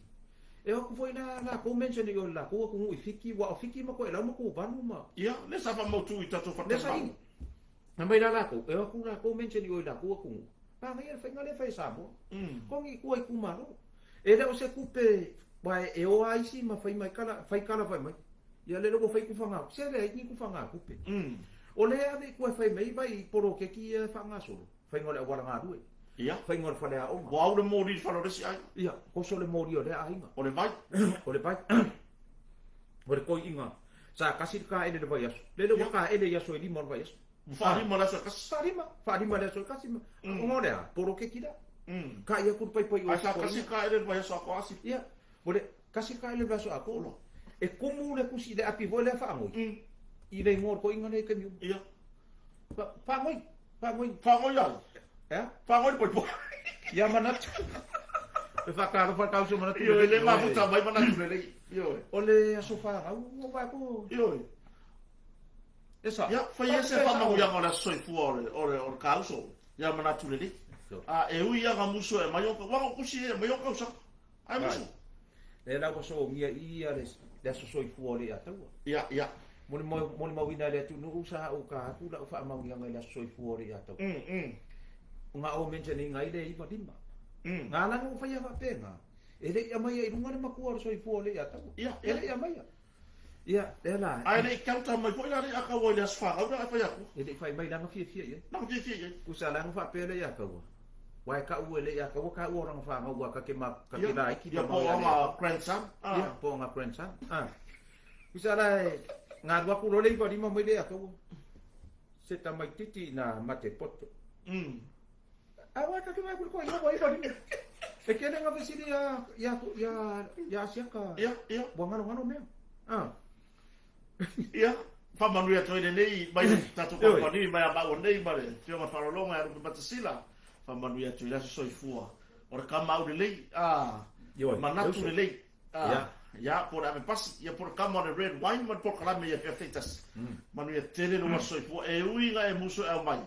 e o atu foi la latou mention i o i le latou atunuu i Fiti, aua o Fiti ma Toelau ma Tuvalu ma. Ia, lea sa faamautu i tatou faletalimalo. Fai mai la latou, e o atu latou mention i o i latou atunuu, manaia le faiga lea e fai e Samoa. Togi i tua itumalo. E le o se tupe, aua e o lava isi ma fai mai tala, fai tala fai mai. Ia lele ua fai tufaga, se leai ni tufaga tupe. O lea e ave i tua e fai mai vai poloketi ia e faagasolo, faiga o le auala galue, faiga o le faleaoga. Ua au le moli i le fale o le isi aiga. Ia, koso le moli o lea aiga. O le vai. O le vai. O le toeaina, sa tasi le taele i le vaiaso. Lele ua taele i aso e lima o le vaiaso. Ua faalima le aso e tasi. Faalima, faalima le aso e tasi. Ona o le a? Poloketi lea. Kai atu le paipai o. Ae sa tasi le taele i le vaiaso atoa asi. Ia, o le tasi le taele i le vaiaso atoa. E kumu le tusi le api foi lea faanoi. I le igoa o le toeaina lea i taimi uma. Ia. Faanoi, faanoi. Faanoi ai? Ea? Faanoi le poipoa. Ia manatu. E faatalofa le tausi o manatu. Ioe, le mafuta mai manatu lelei. Ioe. O le aso fanau, ua vaai atu. Ioe. E sa. Ia, fai ia se faamanuiaga o le aso soifua o le, o le, o le kauso. Ia manatu lelei. A, e ui ia ga musu e mai o, ua ga kusi e mai o kausaga. Ai musu. Lea la ua sogia i ia le, le aso soifua o le Ataua. Ia, ia. Molimauina e le atunuu sa ou ka atu lau faamauniaga i le aso soifua o le Ataua. Nga o mention ina ai le 95. Nga la na faia faapena. E le i aumaia i luga le matua o le soifua o le Ataua. Ia, E le i aumaia. Ia, lea la. Ae le i counter mai foi la le a Kaua i le aso fanau lea a fai atu. E le i fai mai leaga fiafia i ai. Leaga fiafia i ai. Tusa leaga faapea lea ia Kaua. Wa e kau e le ia Kaua ka ua ranga fanau wa ka ke ma ka ke laiki ma po anga grandson. Ia, po anga grandson. Ah. Tusa la e ngā rua ku lole i lima mai le ia Kaua. Se tamaititi na mate poto. A wa ka ke mai ku ko ia wa i lima. E ke lenga fesili ia ia ia ia Asiaka. Ia, ia. Ua ngalo ngalo mea. Ah. Ia, faamanuia atu ai lenei mai le tatou kamupani mai a maua nei ma le Afioga Faalologa ia Lupe Matasila. Faamanuia atu i le aso soifua. O le kama au lelei, a, manatu lelei. A, ia, po o le ave pasi, ia po o le kama o le red wine ma le polokalame ia fia feitasi. Manuia tele lou aso soifua. E ui ina e musu e au mai.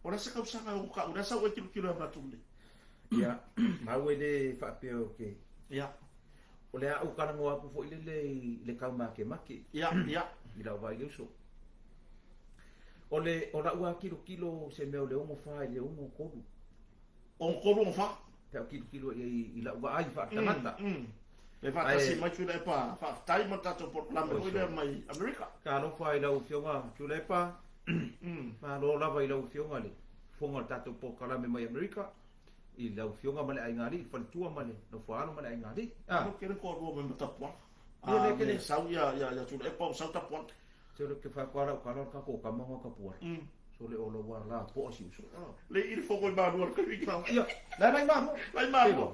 O le a se kausaga e ono kau, o le a sau e tilotilo e manatu lelei. Ia, maua e le faapea o ke. Ia. O le a ou talanoa atu foi lele i le taumakemake. Ia, ia. I lau vaai uso. O le, o lau lava tilotilo se mea o le 64 i le 63. 63, 64. Pe au tilotilo i ai i lau vaai faaletagata. E faatasi mai Tuilaepa, faafetai mo le tatou polokalame foi lea mai Amerika. Talofa i lau Afioga Tuilaepa. Malo lava i lau Afioga le fofoga o le tatou polokalame mai Amerika. I lau Afioga ma le aiga alii, faletua ma le nofoaalo ma le aiga alii. Ah. Ke le toalua mai ma Tapuala. Ah, le ke sau ia ia ia Tuilaepa o sau Tapuala. Se le ke fa kwa lau kala ka ko kama ngo Tapuala. So le olo wa la po si uso. Le i le foko i malua le kaimi ki. Ia, la mai malua. Lai malua.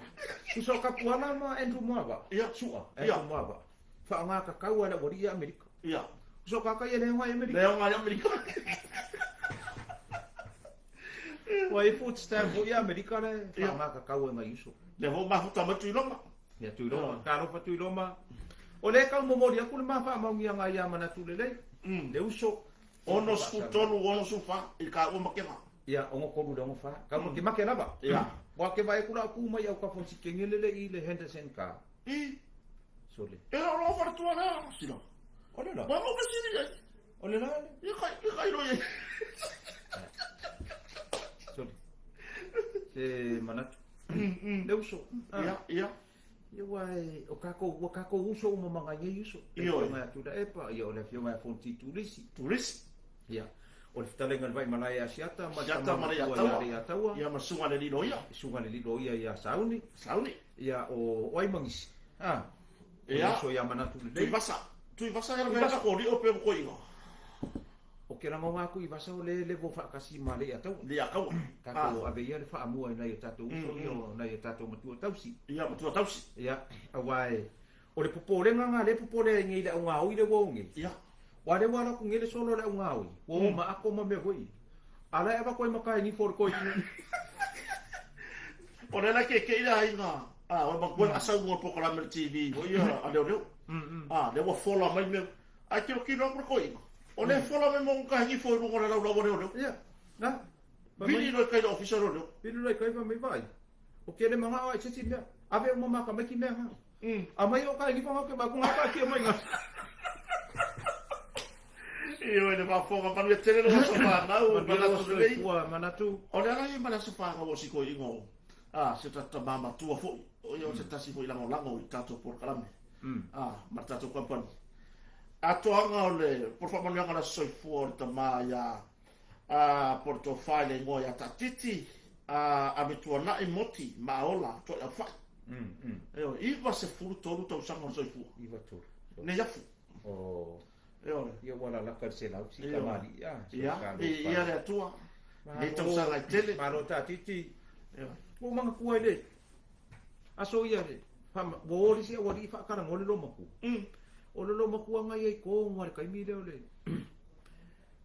Uso Kapuala ma Andrew Moava. Ia. Sua, Andrew Moava. Whaanga ka kau ala wari i Amerika. Ia. Uso ka kai e le honga i Amerika. Le honga i Amerika. Ua i food stamp foi i Amerika le whaanga ka kau e ngai uso. Le ho mafuta mai Tuiloma. Ia Tuiloma, talofa Tuiloma. O le kau momori aku le ma whaamaungia ngai ia manatu lelei. Le uso. 63, 64 i ka ua makega. Ia, 63 le 64. Kau make make lava. Ia. Wa ke vai kura ku mai au ka fosi kengelele i le Henderson ka. I. Sole. E o lo faletua lea, sila. O le la. Wa mo fesili ai. O le la le. Ia kai, ia kai roi ai. Sole. Se manatu. Le uso. Ia, ia. Ia ua e, o kākou, ua kākou uso uma ma ngai nei uso. Ioe. Le afioga ia Tuilaepa, ia o le afioga ia Fonti Turisi. Turisi. Ia. O le fetalaiga i le Vaimalae ia Siata ma le Siata ma le tama matua ia Leiataua. Ia ma susuga le Liloia. Susuga le Liloia ia Sauni. Sauni. Ia o, o Aimagisi. Ah. Ia. Uso ia manatu lelei. Tuivasa. Tuivasa ia le ko lio pe ko inga. O ke rangonga aku i vasa o le le vo whaakasi ma le ia taua. Le ia taua. Tātou ave ia le whaamua i nai o tātou uso ia o nai o tātou matua tausi. Ia matua tausi. Ia, aua e, o le popolenga ngā le popole ai ngei le au ngā oi le ua o ngei. Ia. Wa le ua la ku ngele solo le au ngā oi. Ua o ma ako ma mea hoi. A la e ava koe ma kai ni for koi. O le la ke ke ila inga. Ah, o ma koe asa ua polokalame le TV hoi ia a leo leo. Ah, le ua fola mai mea. Ai tiro kino aku le koi. O le fola mai mo ka hingi fo i lunga o le laulau a leo leo. Ia, na. Vili loi kai le ofisa leo leo. Vili loi kai fa mai vai. O ke le manga o ai se mea. Ave uma maka mai ki mea ha. A mai o kai ni fa ke ba ku ngā ka ki mai ngā. Ioe le faafofoga manuia tele le aso fanau, manatu lelei. Ua manatu. O le ala ia ma le aso fanau o si koeina o se tatou tama matua foi, o ia o se tasi foi lagolago i tatou polokalame, ma le tatou company. Atoaga o le po le faamanuiaga o le aso soifua o le tama ia po le tofa i le igoa ia Taatiti Amituanai Moti Maaola Tuaiaufai. Ioe, 93 tausaga o le soifua. 93. Nei afu. Ioe. Ia ua lalaka i le selau si tamalii a. Ia, viia le Atua. Nei tausaga e tele. Malo Taatiti. Ioe. Ua ou manatua i le aso ia le ua o le isi aualii faakalagoa le lomatua. O le lomatua na ia i toga i le taimi lea o le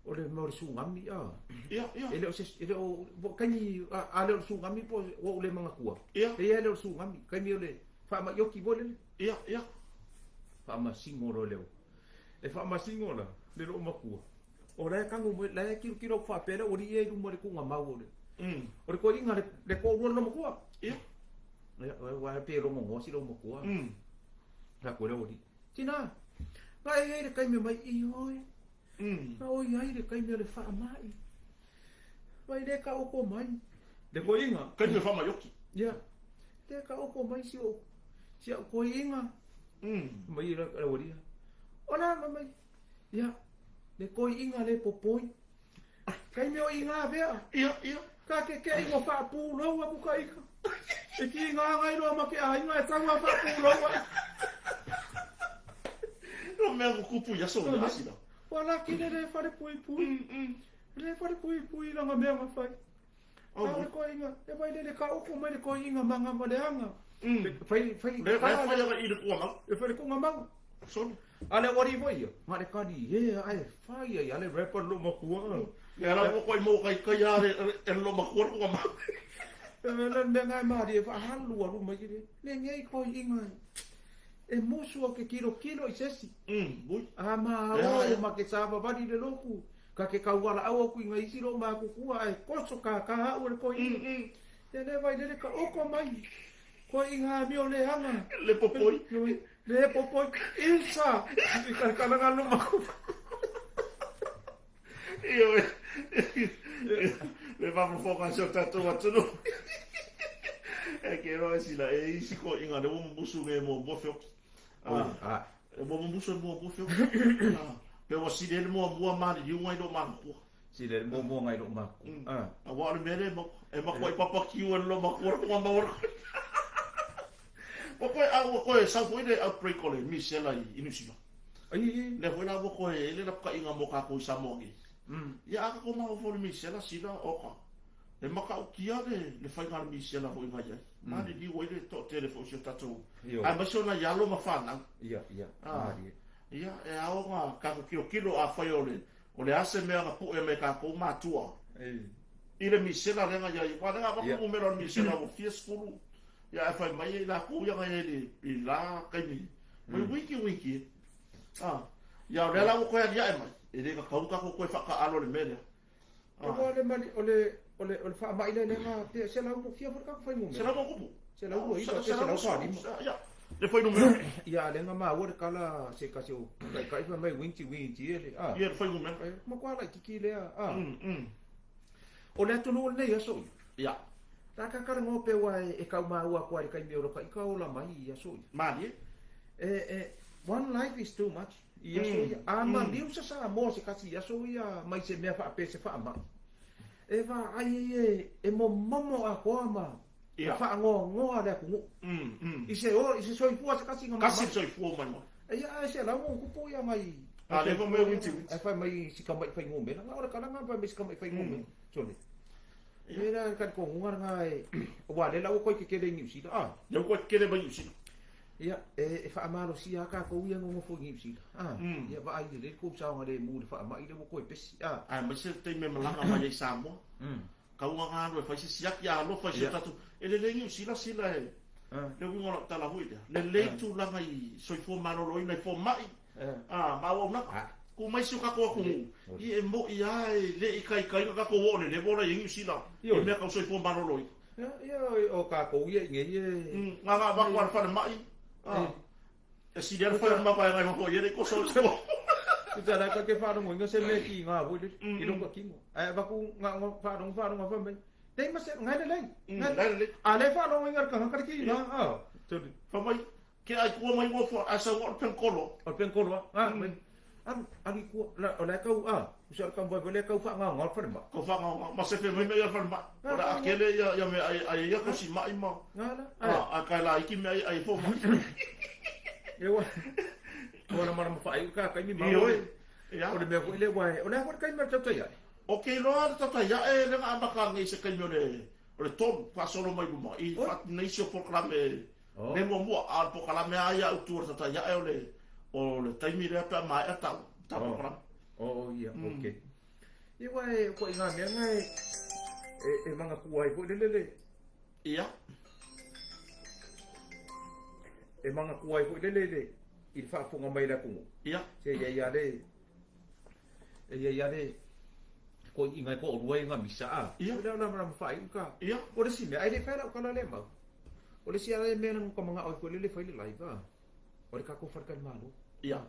o le mea o le tsunami a. Ia, ia. E le o se e le o taimi a le o le tsunami po ua ou le manatua. Ia. E ia le o le tsunami, taimi o le faamaioki foi lele. Ia, ia. Faamasino loa leo. E faamasino la le loomatua. O la e tago mai, la e tilotilo atu faapea le aualii ia i luma o le tuugamau o le. O le toeaina le le toalua le loomatua. Ia. Ia, aua pe logonoa si loomatua. La koe le aualii. Tina, na e ai le taimi mai i oe. Na oi ai le taimi o le faamai. Mai le ka oko mai. Le toeaina. Taimi o le faamaioki. Ia. Le ka oko mai si o si au koiinga. Mai la aualii. O la ma mai. Ia, le koi'iga le popoi. Kaimi o iga vea. Ia, ia. Ka ke ke ingo faapulou aku ka ika. E ki ngā ngai loa ma ke aiga e tau a faapulou ai. No mea ko kupu ia so ia sila. Wala ki le le whare pui pui. Le whare pui pui langa mea nga whai. Oh, A le koi'iga, e vai le le ka oko mai le koi'iga manga ma le anga. Whai, whai, Le le whai anga i le kua mau. E whai le konga mau. Solo. A le wari foi ia. Ma le kani, e, ai, whai ai, a le rapper lo makua. Le ala mo koi mo kai kai a le e lo makua kua mau. E le mea ngai maari e whahalu alu mai le. Le ngei koi'iga. E musu o ke kilo kilo i sesi. Bui. A ma o ma ke sava vali le loku. Ka ke kauala au aku i ngai isi lo ma kukua ai koso ka ka hau le koi'iga. Ia le vai le ka oko mai. Koi'iga mi o le anga. Le popoi. Le popoi ilsa. I ka kalanga lo maku. Io le faafofoga se o tatou atunuu e ke roa sila e isi koi'iga le ua mumusu ge muamua feoki. Ah, E ua mumusu e muamua feoki. Pe ua sili ai le muamua maliliuga i loo mamakua. Si le mo mo ngai lo maku. Ah. Auā o le mea lea e makuaʻi papakiu e le loo makua le kuga maua le Ua koe a ua koe sau foi le outbreak o le misela i Niu Sila. Ai ai. Lea foi la ua koe e le lapakaʻiga mo kākou i Samoa nei. Ia a kākou mafaufau i le misela sila oka. E matautia le faiga a le misela foi na i ai. Maliliu ai le toatele foi o si o tatou. Aemaise o nai alo ma fanau. Ia, ia. Ia, e ao ona tatou tilotilo afai o le o le a se mea na pue mai kākou matua. I le misela lea na i ai. Aua o lea na avatu numera o le misela ua fia sefulu. Ia ae fai mai ai lakou ia na i ai i la taimi. Mai wiki wiki. Ia o lea la ua toe aliae mai. E le tatau ona tatou toe faataalo i le mea lea. Aua le mali o le o le o le faamaʻi lea lea na te selau mo fia foi le tatou fuainumera. Selau ma kupu. Selau ua iva pe selau falima. Ia, le fuainumera. Ia lea na maua le tala se tasi o taitai fai mai winti winti e le a. Ia le fuainumera. E matua laitiiti lea a. O le atunuu lenei aso ia. Ia. La ka talanoa pe ua e tau maua atu ai i le taimi o lo taʻi ola mai i aso ia. Malie. E e one life is too much i aso ia. A maliu sa Samoa se tasi i aso ia mai se mea faapea se faamaʻi. E vaai ai e e momomo atoa ma ma faanoanoa le atunuu. I se i se soifua se tasi na Kasi le soifua mai mai. Ia ae selau ona tupu ia nai A lea fai mai winti winti. Ae fai mai si tamaʻi fuainumera. Na o le kalaga fai mai si tamaʻi fuainumera. Sole. E la ka ko nunga nga e wa le la o koi ke kele Niu Sila. Ah. Lea ua koe kele mai Niu Sila. Ia e faamalosia a kākou ia nonofo i Niu Sila. Ah. Ia vaai lelei le kou saogalemu i le faamaʻi lea ua koe pesi. Ah. Aemaise le taimi e malaga mai ai Samoa. Kauga ga alu e fai se siaki a alofa i si o tatou. E lelei Niu Sila sila e le uiga o lau tala foi lea. Lelei tulaga i soifua maloloina i fomai ma auaunaga. Ku mai si o tatou atunuu, ia e moʻi lava e le ikaikaina tatou oo i le level la i ai Niu Sila i mea tau soifua maloloina. Ia, o kākou ia i nei e... Na na avatu lava i le falemai, e sili lava le fai o le mavaega i fafo i ai le kosa o le soifua. Tusa la ka ke faalogoina se mea kiga foi lele i lou tino. Ae avatu na ona faalogo faalogo fai mai, Tei ma se, ngai lelei. Ngai lelei. A le faalogoina e le tagata le kiga. Fai mai, Ke ai kua mai ua fua, ae sau o le penkolo. O le penkolo a, alu, alu i kua, o la e kau, a, usa o le kau vai, o lea kau whaangaonga o le wharema. Kau whaangaonga, ma sefe mai mea ia wharema. O le a kele ia, ia mea ai, ai ia kosi mai ma. Ngā la, ai. A, kai la iki mea ai, ai fo mai. E ua, ua na marama whaai ka kaimi ma. Ioe, ia. O le mea foi le ua, o le a foi le kaimi o le tautai ae. O ke iloa le tautai ae le nga amata nei se kaimi o le, o le tolu, faasolo mai luma, i whaatina isi o polokalame Le muamua, a o le polokalame lava ia autu o le tautai ae o le, o le taimi lea pe a maea tau, tau polokalame. Oh, ia, okay. Ia ua e, koe i ngā mea ngā e, e, e manatua ai foi lele le. Ia. E manatua ai foi lele le, i le faafofoga mai le atunuu. Ia. Se ia ia le, e ia ia le, koi'iga e to'alua i ga misa a. Ia. O lea o la ma faaiu ka. Ia. O le isi mea, ae le i fai lau tala lea mau. O le isi lava mea na ka mana'o ai foi lele fai le live a, o le tatou faletalimalo. Ia.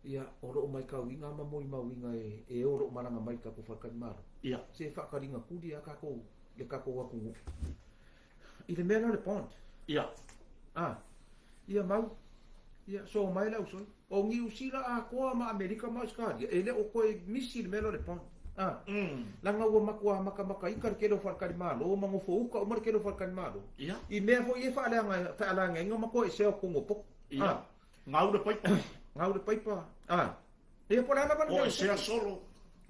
Ia, o loo maitauina ma molimauina e e o loo malaga mai i le tatou faletalimalo. Ia. Se faataliga tuli a tatou le tatou atunuu i le mea lea o le bond. Ia. A. Ia mau. Ia, so mai le ausoi. O Niu Sila atoa ma Amerika ma Ausetalia, e le o toe misi le mea lea o le pond. A, leaga ua matua matamataita le tele o faletalimalo ma nofouta uma le tele o faletalimalo. Ia. I mea foi ia e faaleaga, faaleagaina ma toesea o totonu o potu. Ia. A. Gau le paipa. Gau le paipa. A. Ia po o le a lava le mea. Toesea solo.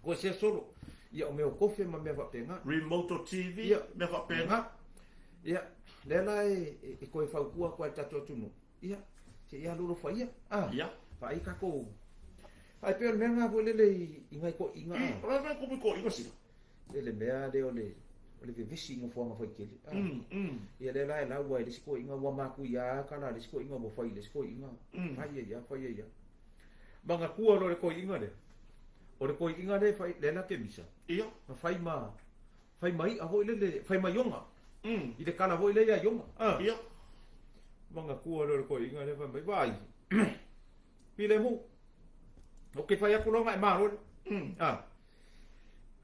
Toesea solo. Ia, o mea o kofe ma mea faapena. Remote o TV, Ia. mea faapena. Ia, lea la e, e toe fautua atu ai i le tatou atunuu. Ia, se i alolofa ia. Ah, Ia. Vaai tatou. Ai pei o le mea lena foi lele i, i nai toeaiina. I, o le mea komi toeaiina sila. E le mea lea o le, o le vevesi i nofoaga faitele. Ah. Ia lea la e lau ai le isi toeaiina ua matuia kala a le isi toeaiina ua fai i le isi toeaiina. Fai ai lava, fai ai lava. Manatua loa le toeaiina lea. O le toeaiina lea e fai, lea la kemisa. Ia. Na fai ma, fai ma i'a foi lele, fai ma Iona. I le kala foi lea ia Iona. Ah. Ia. Manatua lea o le toeaina lea fai mai, vaai, filemu, ou te fai atu loa ona e malo lea. Ah.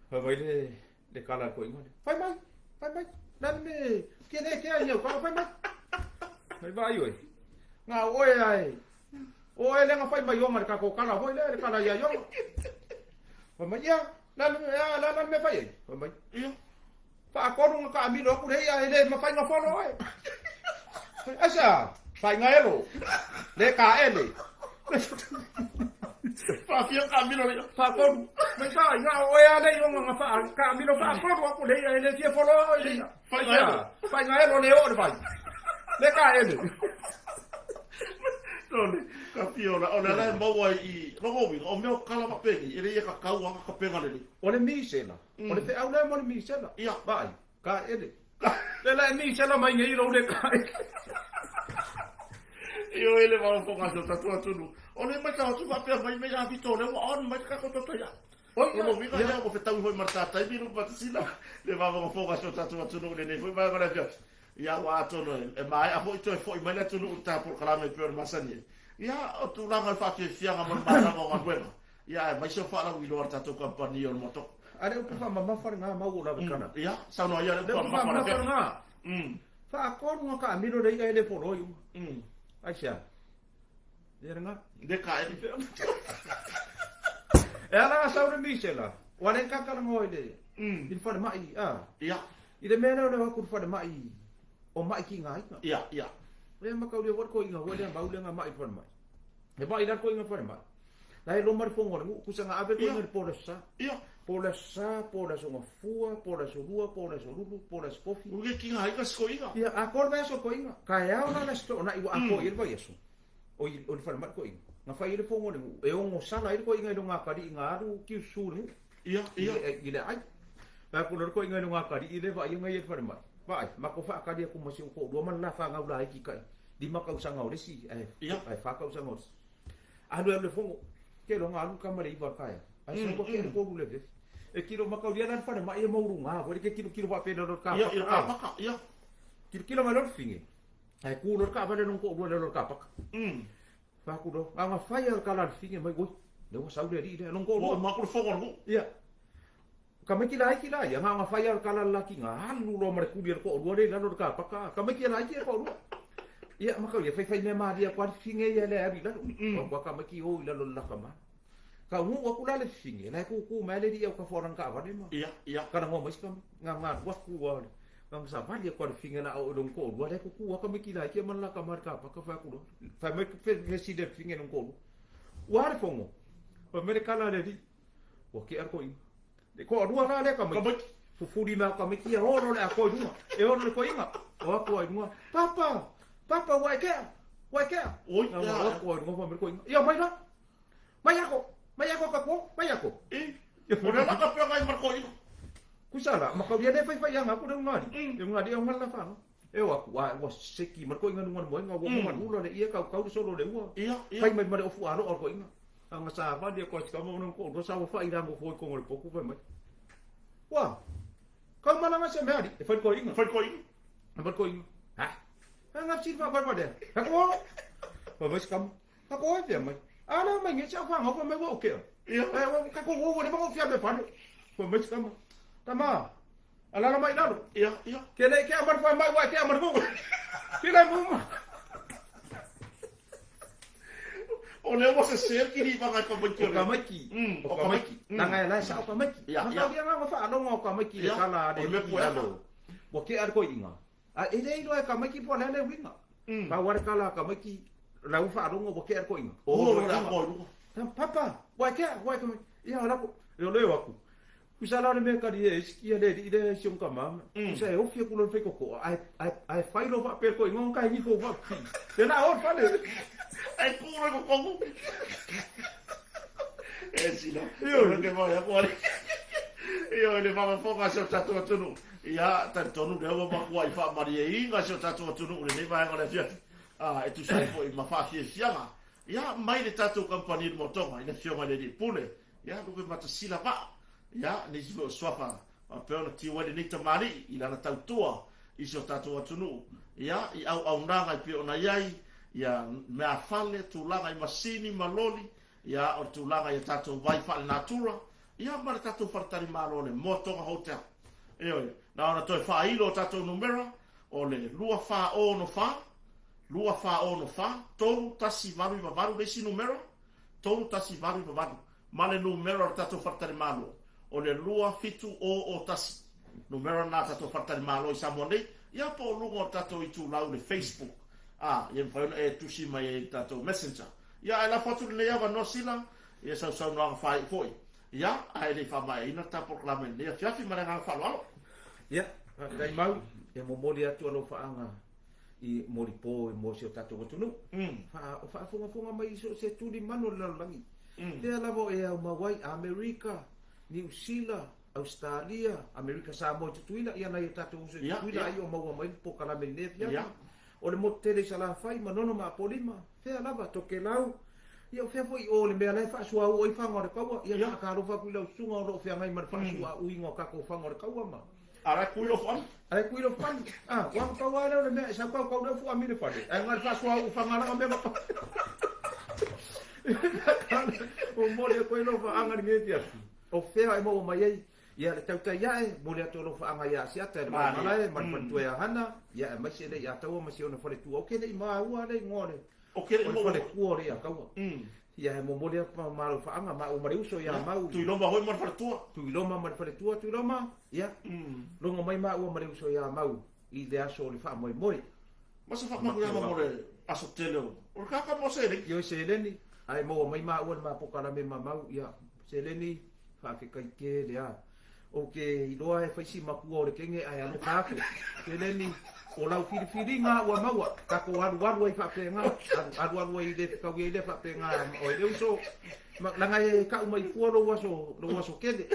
Fai mai le, le kala a le toeaina lea, fai mai, fai mai, le a le mea, ke le kea i au kala, fai mai. Fai vaai oe, na o oe ae, o oe lea na fai mai Iona i le tatou kala foi lea, le kala ia Iona. Fai mai, ia, le a le mea, le a le mea fai ai? Fai mai, Ia. Faatolu na taamilo atu le ia e le mafai na folo oe. Aisea? Faigaelo. Le kaele. Faafia taamilo le ia. Faatolu. Mai sa ina o oe a le ionga na faa taamilo faatolu atu le ia e le fia folo oe le ia. Faigaelo. Faigaelo le oo le vai. Le kaele. Tole, ka fia ola, o le ala e maua i logo uiga, o mea o kala faapeni, e le ia kakau a kapenga lelei. O le misela. O le feau lea mo le misela. Ia. Vaai, kaele. Le la e misela mai nei lou le kaele. Ioe le faafofoga a si o tatou atunuu. O le matau atu faapea mai mea ia Vito o lea ua on mai le tatou toto ia. Oi, O lona uiga ia ua fetaui foi ma le ta taimi lupe matasina le faafogafoga a si o tatou atunuu i lenei foi vaega o le afiafi. Ia ua atonu e maea foi toe foi mai le atunuu i le ta polokalame e pei ona masani ai. Ia o tulaga o le faafiafiaga ma le malaga o galuega. Ia aemaise o faalauiloa a le tatou kamupani o le motoka. A le upu faamamafa lena mau o Lavekana. Ia, saunoa ia le upu Le upu faamamafa faamamafa lena. Faatolu na taamilo le i'a e le foloi uma. Aisea? Ia lena. Le kaele. E ala na sau le misela. Ua le kakalanoa i le i le falemai, a. Ia. I le mea lea o le o atu i le falemai o ma'i tigaina. Ia, ia. Lea mataulia foi le toeaina foi lea mau lea na ma'i i le falemai. E ma'i la le toeaina i le falemai. La e loma le fono a le nuu, tusa na ave le toeaina i le po o le Aso Sa. Ia. Po o le Aso Sa, po o le Aso Gafua, po o le Aso Lua, po o le Aso Lulu, po o le Aso Kofi. Ua le tigaina si toeaina. Ia, atoa le vaiaso o le toeaina. Taeao la le Aso Toonai ua atoa i ai le vaiaso. O i o le falemai le toeaina. Na fai ai le fono a le nuu, e ogosala ai le toeaina i lona atalii na alu kiusu i le nuu. Ia, ia. I le aai. Fai atu loa le toeaina i lona atalii lea e vaaia na ia i le falemai. Vaai, matou faatali atu ma si ou toalua ma le la fanau laiti tai lima tausaga o le isi ae, ae fa tausaga o le isi. Alu e alu le fono, te iloa na alu le tama i le iva o le taeao. Ae sau ua tea le tolu i le afiafi. E tilo mataulia la le falemai e maualuga foi le ke tilotilo faapena loa i le Ia, i le kapaka. kapaka, ia. Tilotilo mai loa le fafine, ae tu loa le taavale lona toalua i lalo o le kapaka. Fai atu loa, na ona fai lava o le tala a le fafine mai, oi, lea ua sau le alii lea, lona Ua toalua. uma atu le fono a le nuu. Ia. Tamaiti laiti la ia, na ona fai lava o le tala a le latina, alu loa ma le tuli a le toalua lea i lalo o le kapaka. Tamaiti laiti le toalua. Ia, matau ia, faifai mea malie atu lava le fafine ia lea e alu i lalo. O atu lava tamaiti o i lalo o le laka Taunuu atu la le fafine, la e tutu mai lava le alii autafa o lana taavale ma Ia, ia. talanoa mai si tama. Na ona alu atu lava, na ona savali atu lava le fafine la a oo i lona toalua, la e tutu lava tamaiti laiti ia ma le laka ma le kapaka, fai atu loa. Fai mai fesili a le fafine i lona toalua. Ua a le fono? Fai mai le tala a le alii. Ua tea le toeaina. Le toalua la lea tamaiti. Tamaiti. Fufuli mai au tamaiti ia olo le atoa i luga. E olo le toeaina. O atu ai i luga. Papa! Papa ua e tea! Ua e tea! Oi, Na o atu ai i luga fai mai le toeaina. Ia mai la! Mai ako! Mai ako ka ko! Mai ako! I, o le ala ka pea ngai ma le toeaina. Kusa la, makaulia le faifai anga aku le unga alii. Le unga alii au ngala la whanau. E o aku, a ua seki ma le toeaina luga le moenga, ua mamalula le ia kaukau le solo le ua. Ia, ia. Fai mai ma le ofu aloa o le toeaina. Anga savali aku a si tama ona toalua sa ua fai la nofo i koga o le potu fai mai. Ua, kau malaga se mea alii, e fai le toeaina. Fai le toeaina. E fai le toeaina. Ha? Anga fesili faavaevae lea. Ako o! Fai mai si tama. Ako o e fea mai. A lea mai nei si au whangau, fai mai ua ou kea. Ia. E, ua kako ua ua leva ou fia me fale. Fai mai si tama. Tama, alala mai i lalo. Ia, ia. Ke le kea ma le fai mai ua e kea ma le vou. Pila i muma. O lea ua sese le kilivaga i tamaiti o tamaiti. O tamaiti. Leaga e la e sao tamaiti. Ia, ia. Ia nga faalogo o tamaiti i le tala a le alii i lalo. Ua tea le toeaina. A e le iloa e tamaiti po o le a le uiga. Pau lava le tala a tamaiti, la ua faalogo ua tea le toeaina. O le amoa i luga. Papa, ua e tea, ua e tea. Ia, o la e o atu. Tusa la o le mea e talia e isi le alii lea i si ona tama, tusa e ofi atu loa i le faitotoa, ae fai loa faapea le toeaina ona tae nifo faapipii. Ia la o le fale. Ae tu loa i totonu. E sila. Ioe. Ke mai aku ari. Ioe le faafofoga a si o tatou atunuu. Ia, talitonu lea ua matuai faamalieina si o tatou atunuu i lenei vaega o le afiafi. Ah, e tusa ai foi ma faafiafiaga. Ia, mai le tatou kamupani i le Motoga i le Afioga i le Alii Pule. Ia, lupe matasila vaa. Ia, nisi foi o suafa faapea ona tiu ai lenei tamalii i lana tautua i si o tatou atunuu. Ia, i auaunaga e pei ona i ai, ia, meafale, tulaga i masini ma loli, ia, o le tulaga i a tatou vai faalenatura, ia, ma le tatou faletalimalo o le Moatoga Hotel. Ioe, na ona toe faailo o tatou numera, o le 2464, 2464, 3188 le isi numera, 3188, ma le numera o le tatou faletalimalo, o le 27001. Numera lena a tatou faletalimalo i Samoa nei, ia po o luga o le tatou itulau i le Facebook, a, ia mafai ona e tusi mai ai i le tatou Messenger. Ia, ae lafo atu lenei avanoa Sila, ia sau saunoaga faaiu foi. Ia, ae le i faamaeaina le ta polokalame i lenei afiafi ma le agaga faaaloalo. Ia, faafetai Mau, e momoli atu alofaaga i molipo mo si o tatou atunuu. O faafogafoga mai i so o se tulimanu o le lalolagi. Lea lava o e aumau ai, Amerika, Niu Sila, Ausetalia, Amerika Samoa i Tutuila, ia nai o tatou uso i Tutuila ai o maua mai le polokalame i lenei afiafi. O le motu tele i Salafai, Manono ma Apolima, fea lava, Tokelau, ia o fea foi i o le mea la e faasuauu ai faga o le taua, ia faatalofa atu i lau susuga o lo o feagai ma le faasuaauina o tatou faga o le taua ma A la kui lou fale. A la kui lou fale. Ah, ua pau lava lea o le mea e sau kaukau lea fuami le fale. Ae na o le faasuauu faga lava mea ma Momoli atu ai alofaaga i lenei afiafi. O fea e maua mai ai ia le tautai ae, momoli atu alofaaga ia Asiata e le Malae ma le faletua ia Hana, ia aemaise le Iataua ma si ona faletua. Ou te le i maua le igoa o le O ke o le faletua o le Iataua. Ia e momoli atu ma alofaaga maua ma le uso ia Mau. Tuiloma foi ma le faletua. Tuiloma ma le faletua Tuiloma, ia logo mai maua ma le uso ia Mau i le aso o le faamoemoe. Ma se faamanuiaga mo le aso tele o le kaka mo seleni. Ioe seleni, ae maua mai maua le mapokalame ma Mau, ia seleni faafetai tele a. Ou te iloa e fai si matua o le kene ae alofa atu. Seleni, o lau filifiliga ua maua, tatou alualu ai faapena, alualu ai le fetaui ai lea faapena oe le uso. Leaga e kau mai fua lou aso, lou aso kele.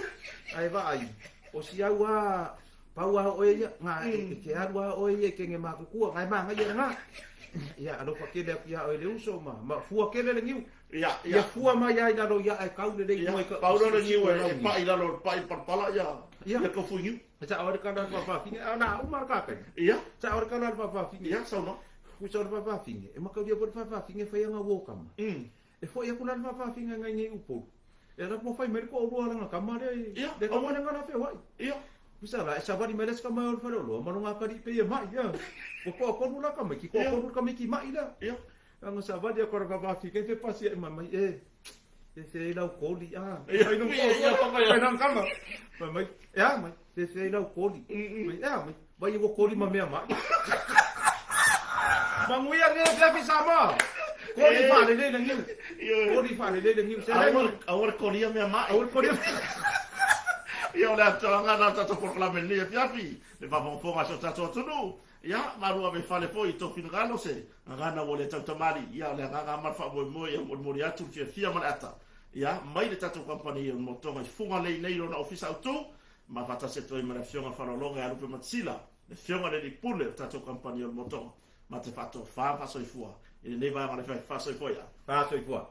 Ae vaai, o si au a pau a oe ia, nga e te alu a oe ia i kene matutua, nga e manaia lena. Ia alofa tele atu ia oe le uso ma, ma fua tele le niu. Ia, ia. Ia fua mai ai lalo ia ae kau lelei mua i ka. Pau lea o le niu e pai i lalo o le pai palapala ia. Ia tofu i niu. Sa o le kala le faafafine, a na uma le kakali. Ia. Sa o le kala le faafafine. Ia, saunoa. Usa o le faafafine, e makaulia foi le faafafine fai ana uo kama. E foi atu la le faafafine ngai nei Upolu. E ala ua fai mai le toalua lana tama lea i. Ia. Le tama lea na feoai. Ia. Usa la, e savali mai le isi tama o le faleoloa, ma lona atalii pei e mai, ia. Ua toatolu la tamaiti, toatolu le tamaiti mai lea. Ia. Ana savali atu a le faafafine, fe pasi ai mai mai, e. E fea ai lau koli, a. Ia, ia, fai lana tama. Fai mai, e a mai, e fea ai lau koli. Mai, e a mai, vai ua koli ma mea mai. Manuia lenei afiafi Samoa. Koli faalelei le niu. Koli faalelei le niu. Aua le kolia mea mai. Aua le kolia. Ia o le atoaga lena o le tatou polokalame i lenei afiafi, le faafogafoga a si o tatou atunuu. Ia, malu ave i fale foi i tou finagalo se gagana ua le tautamalii. Ia, o le agaga ma le faamoemoe ia molimoli atu le fiafia ma le ata. Ia, mai le tatou kamupani o le Motoga i Fugalei nei i lona ofisa autu, ma faatasi atu ai ma le Afioga Faleologa ia Lupe Matasila, le Afioga i le Alii Pule o le tatou kamupani o le Motoga, ma te faatofa ma faasoifua i lenei vaega o le afiafi. Faasoifua ia. Faasoifua.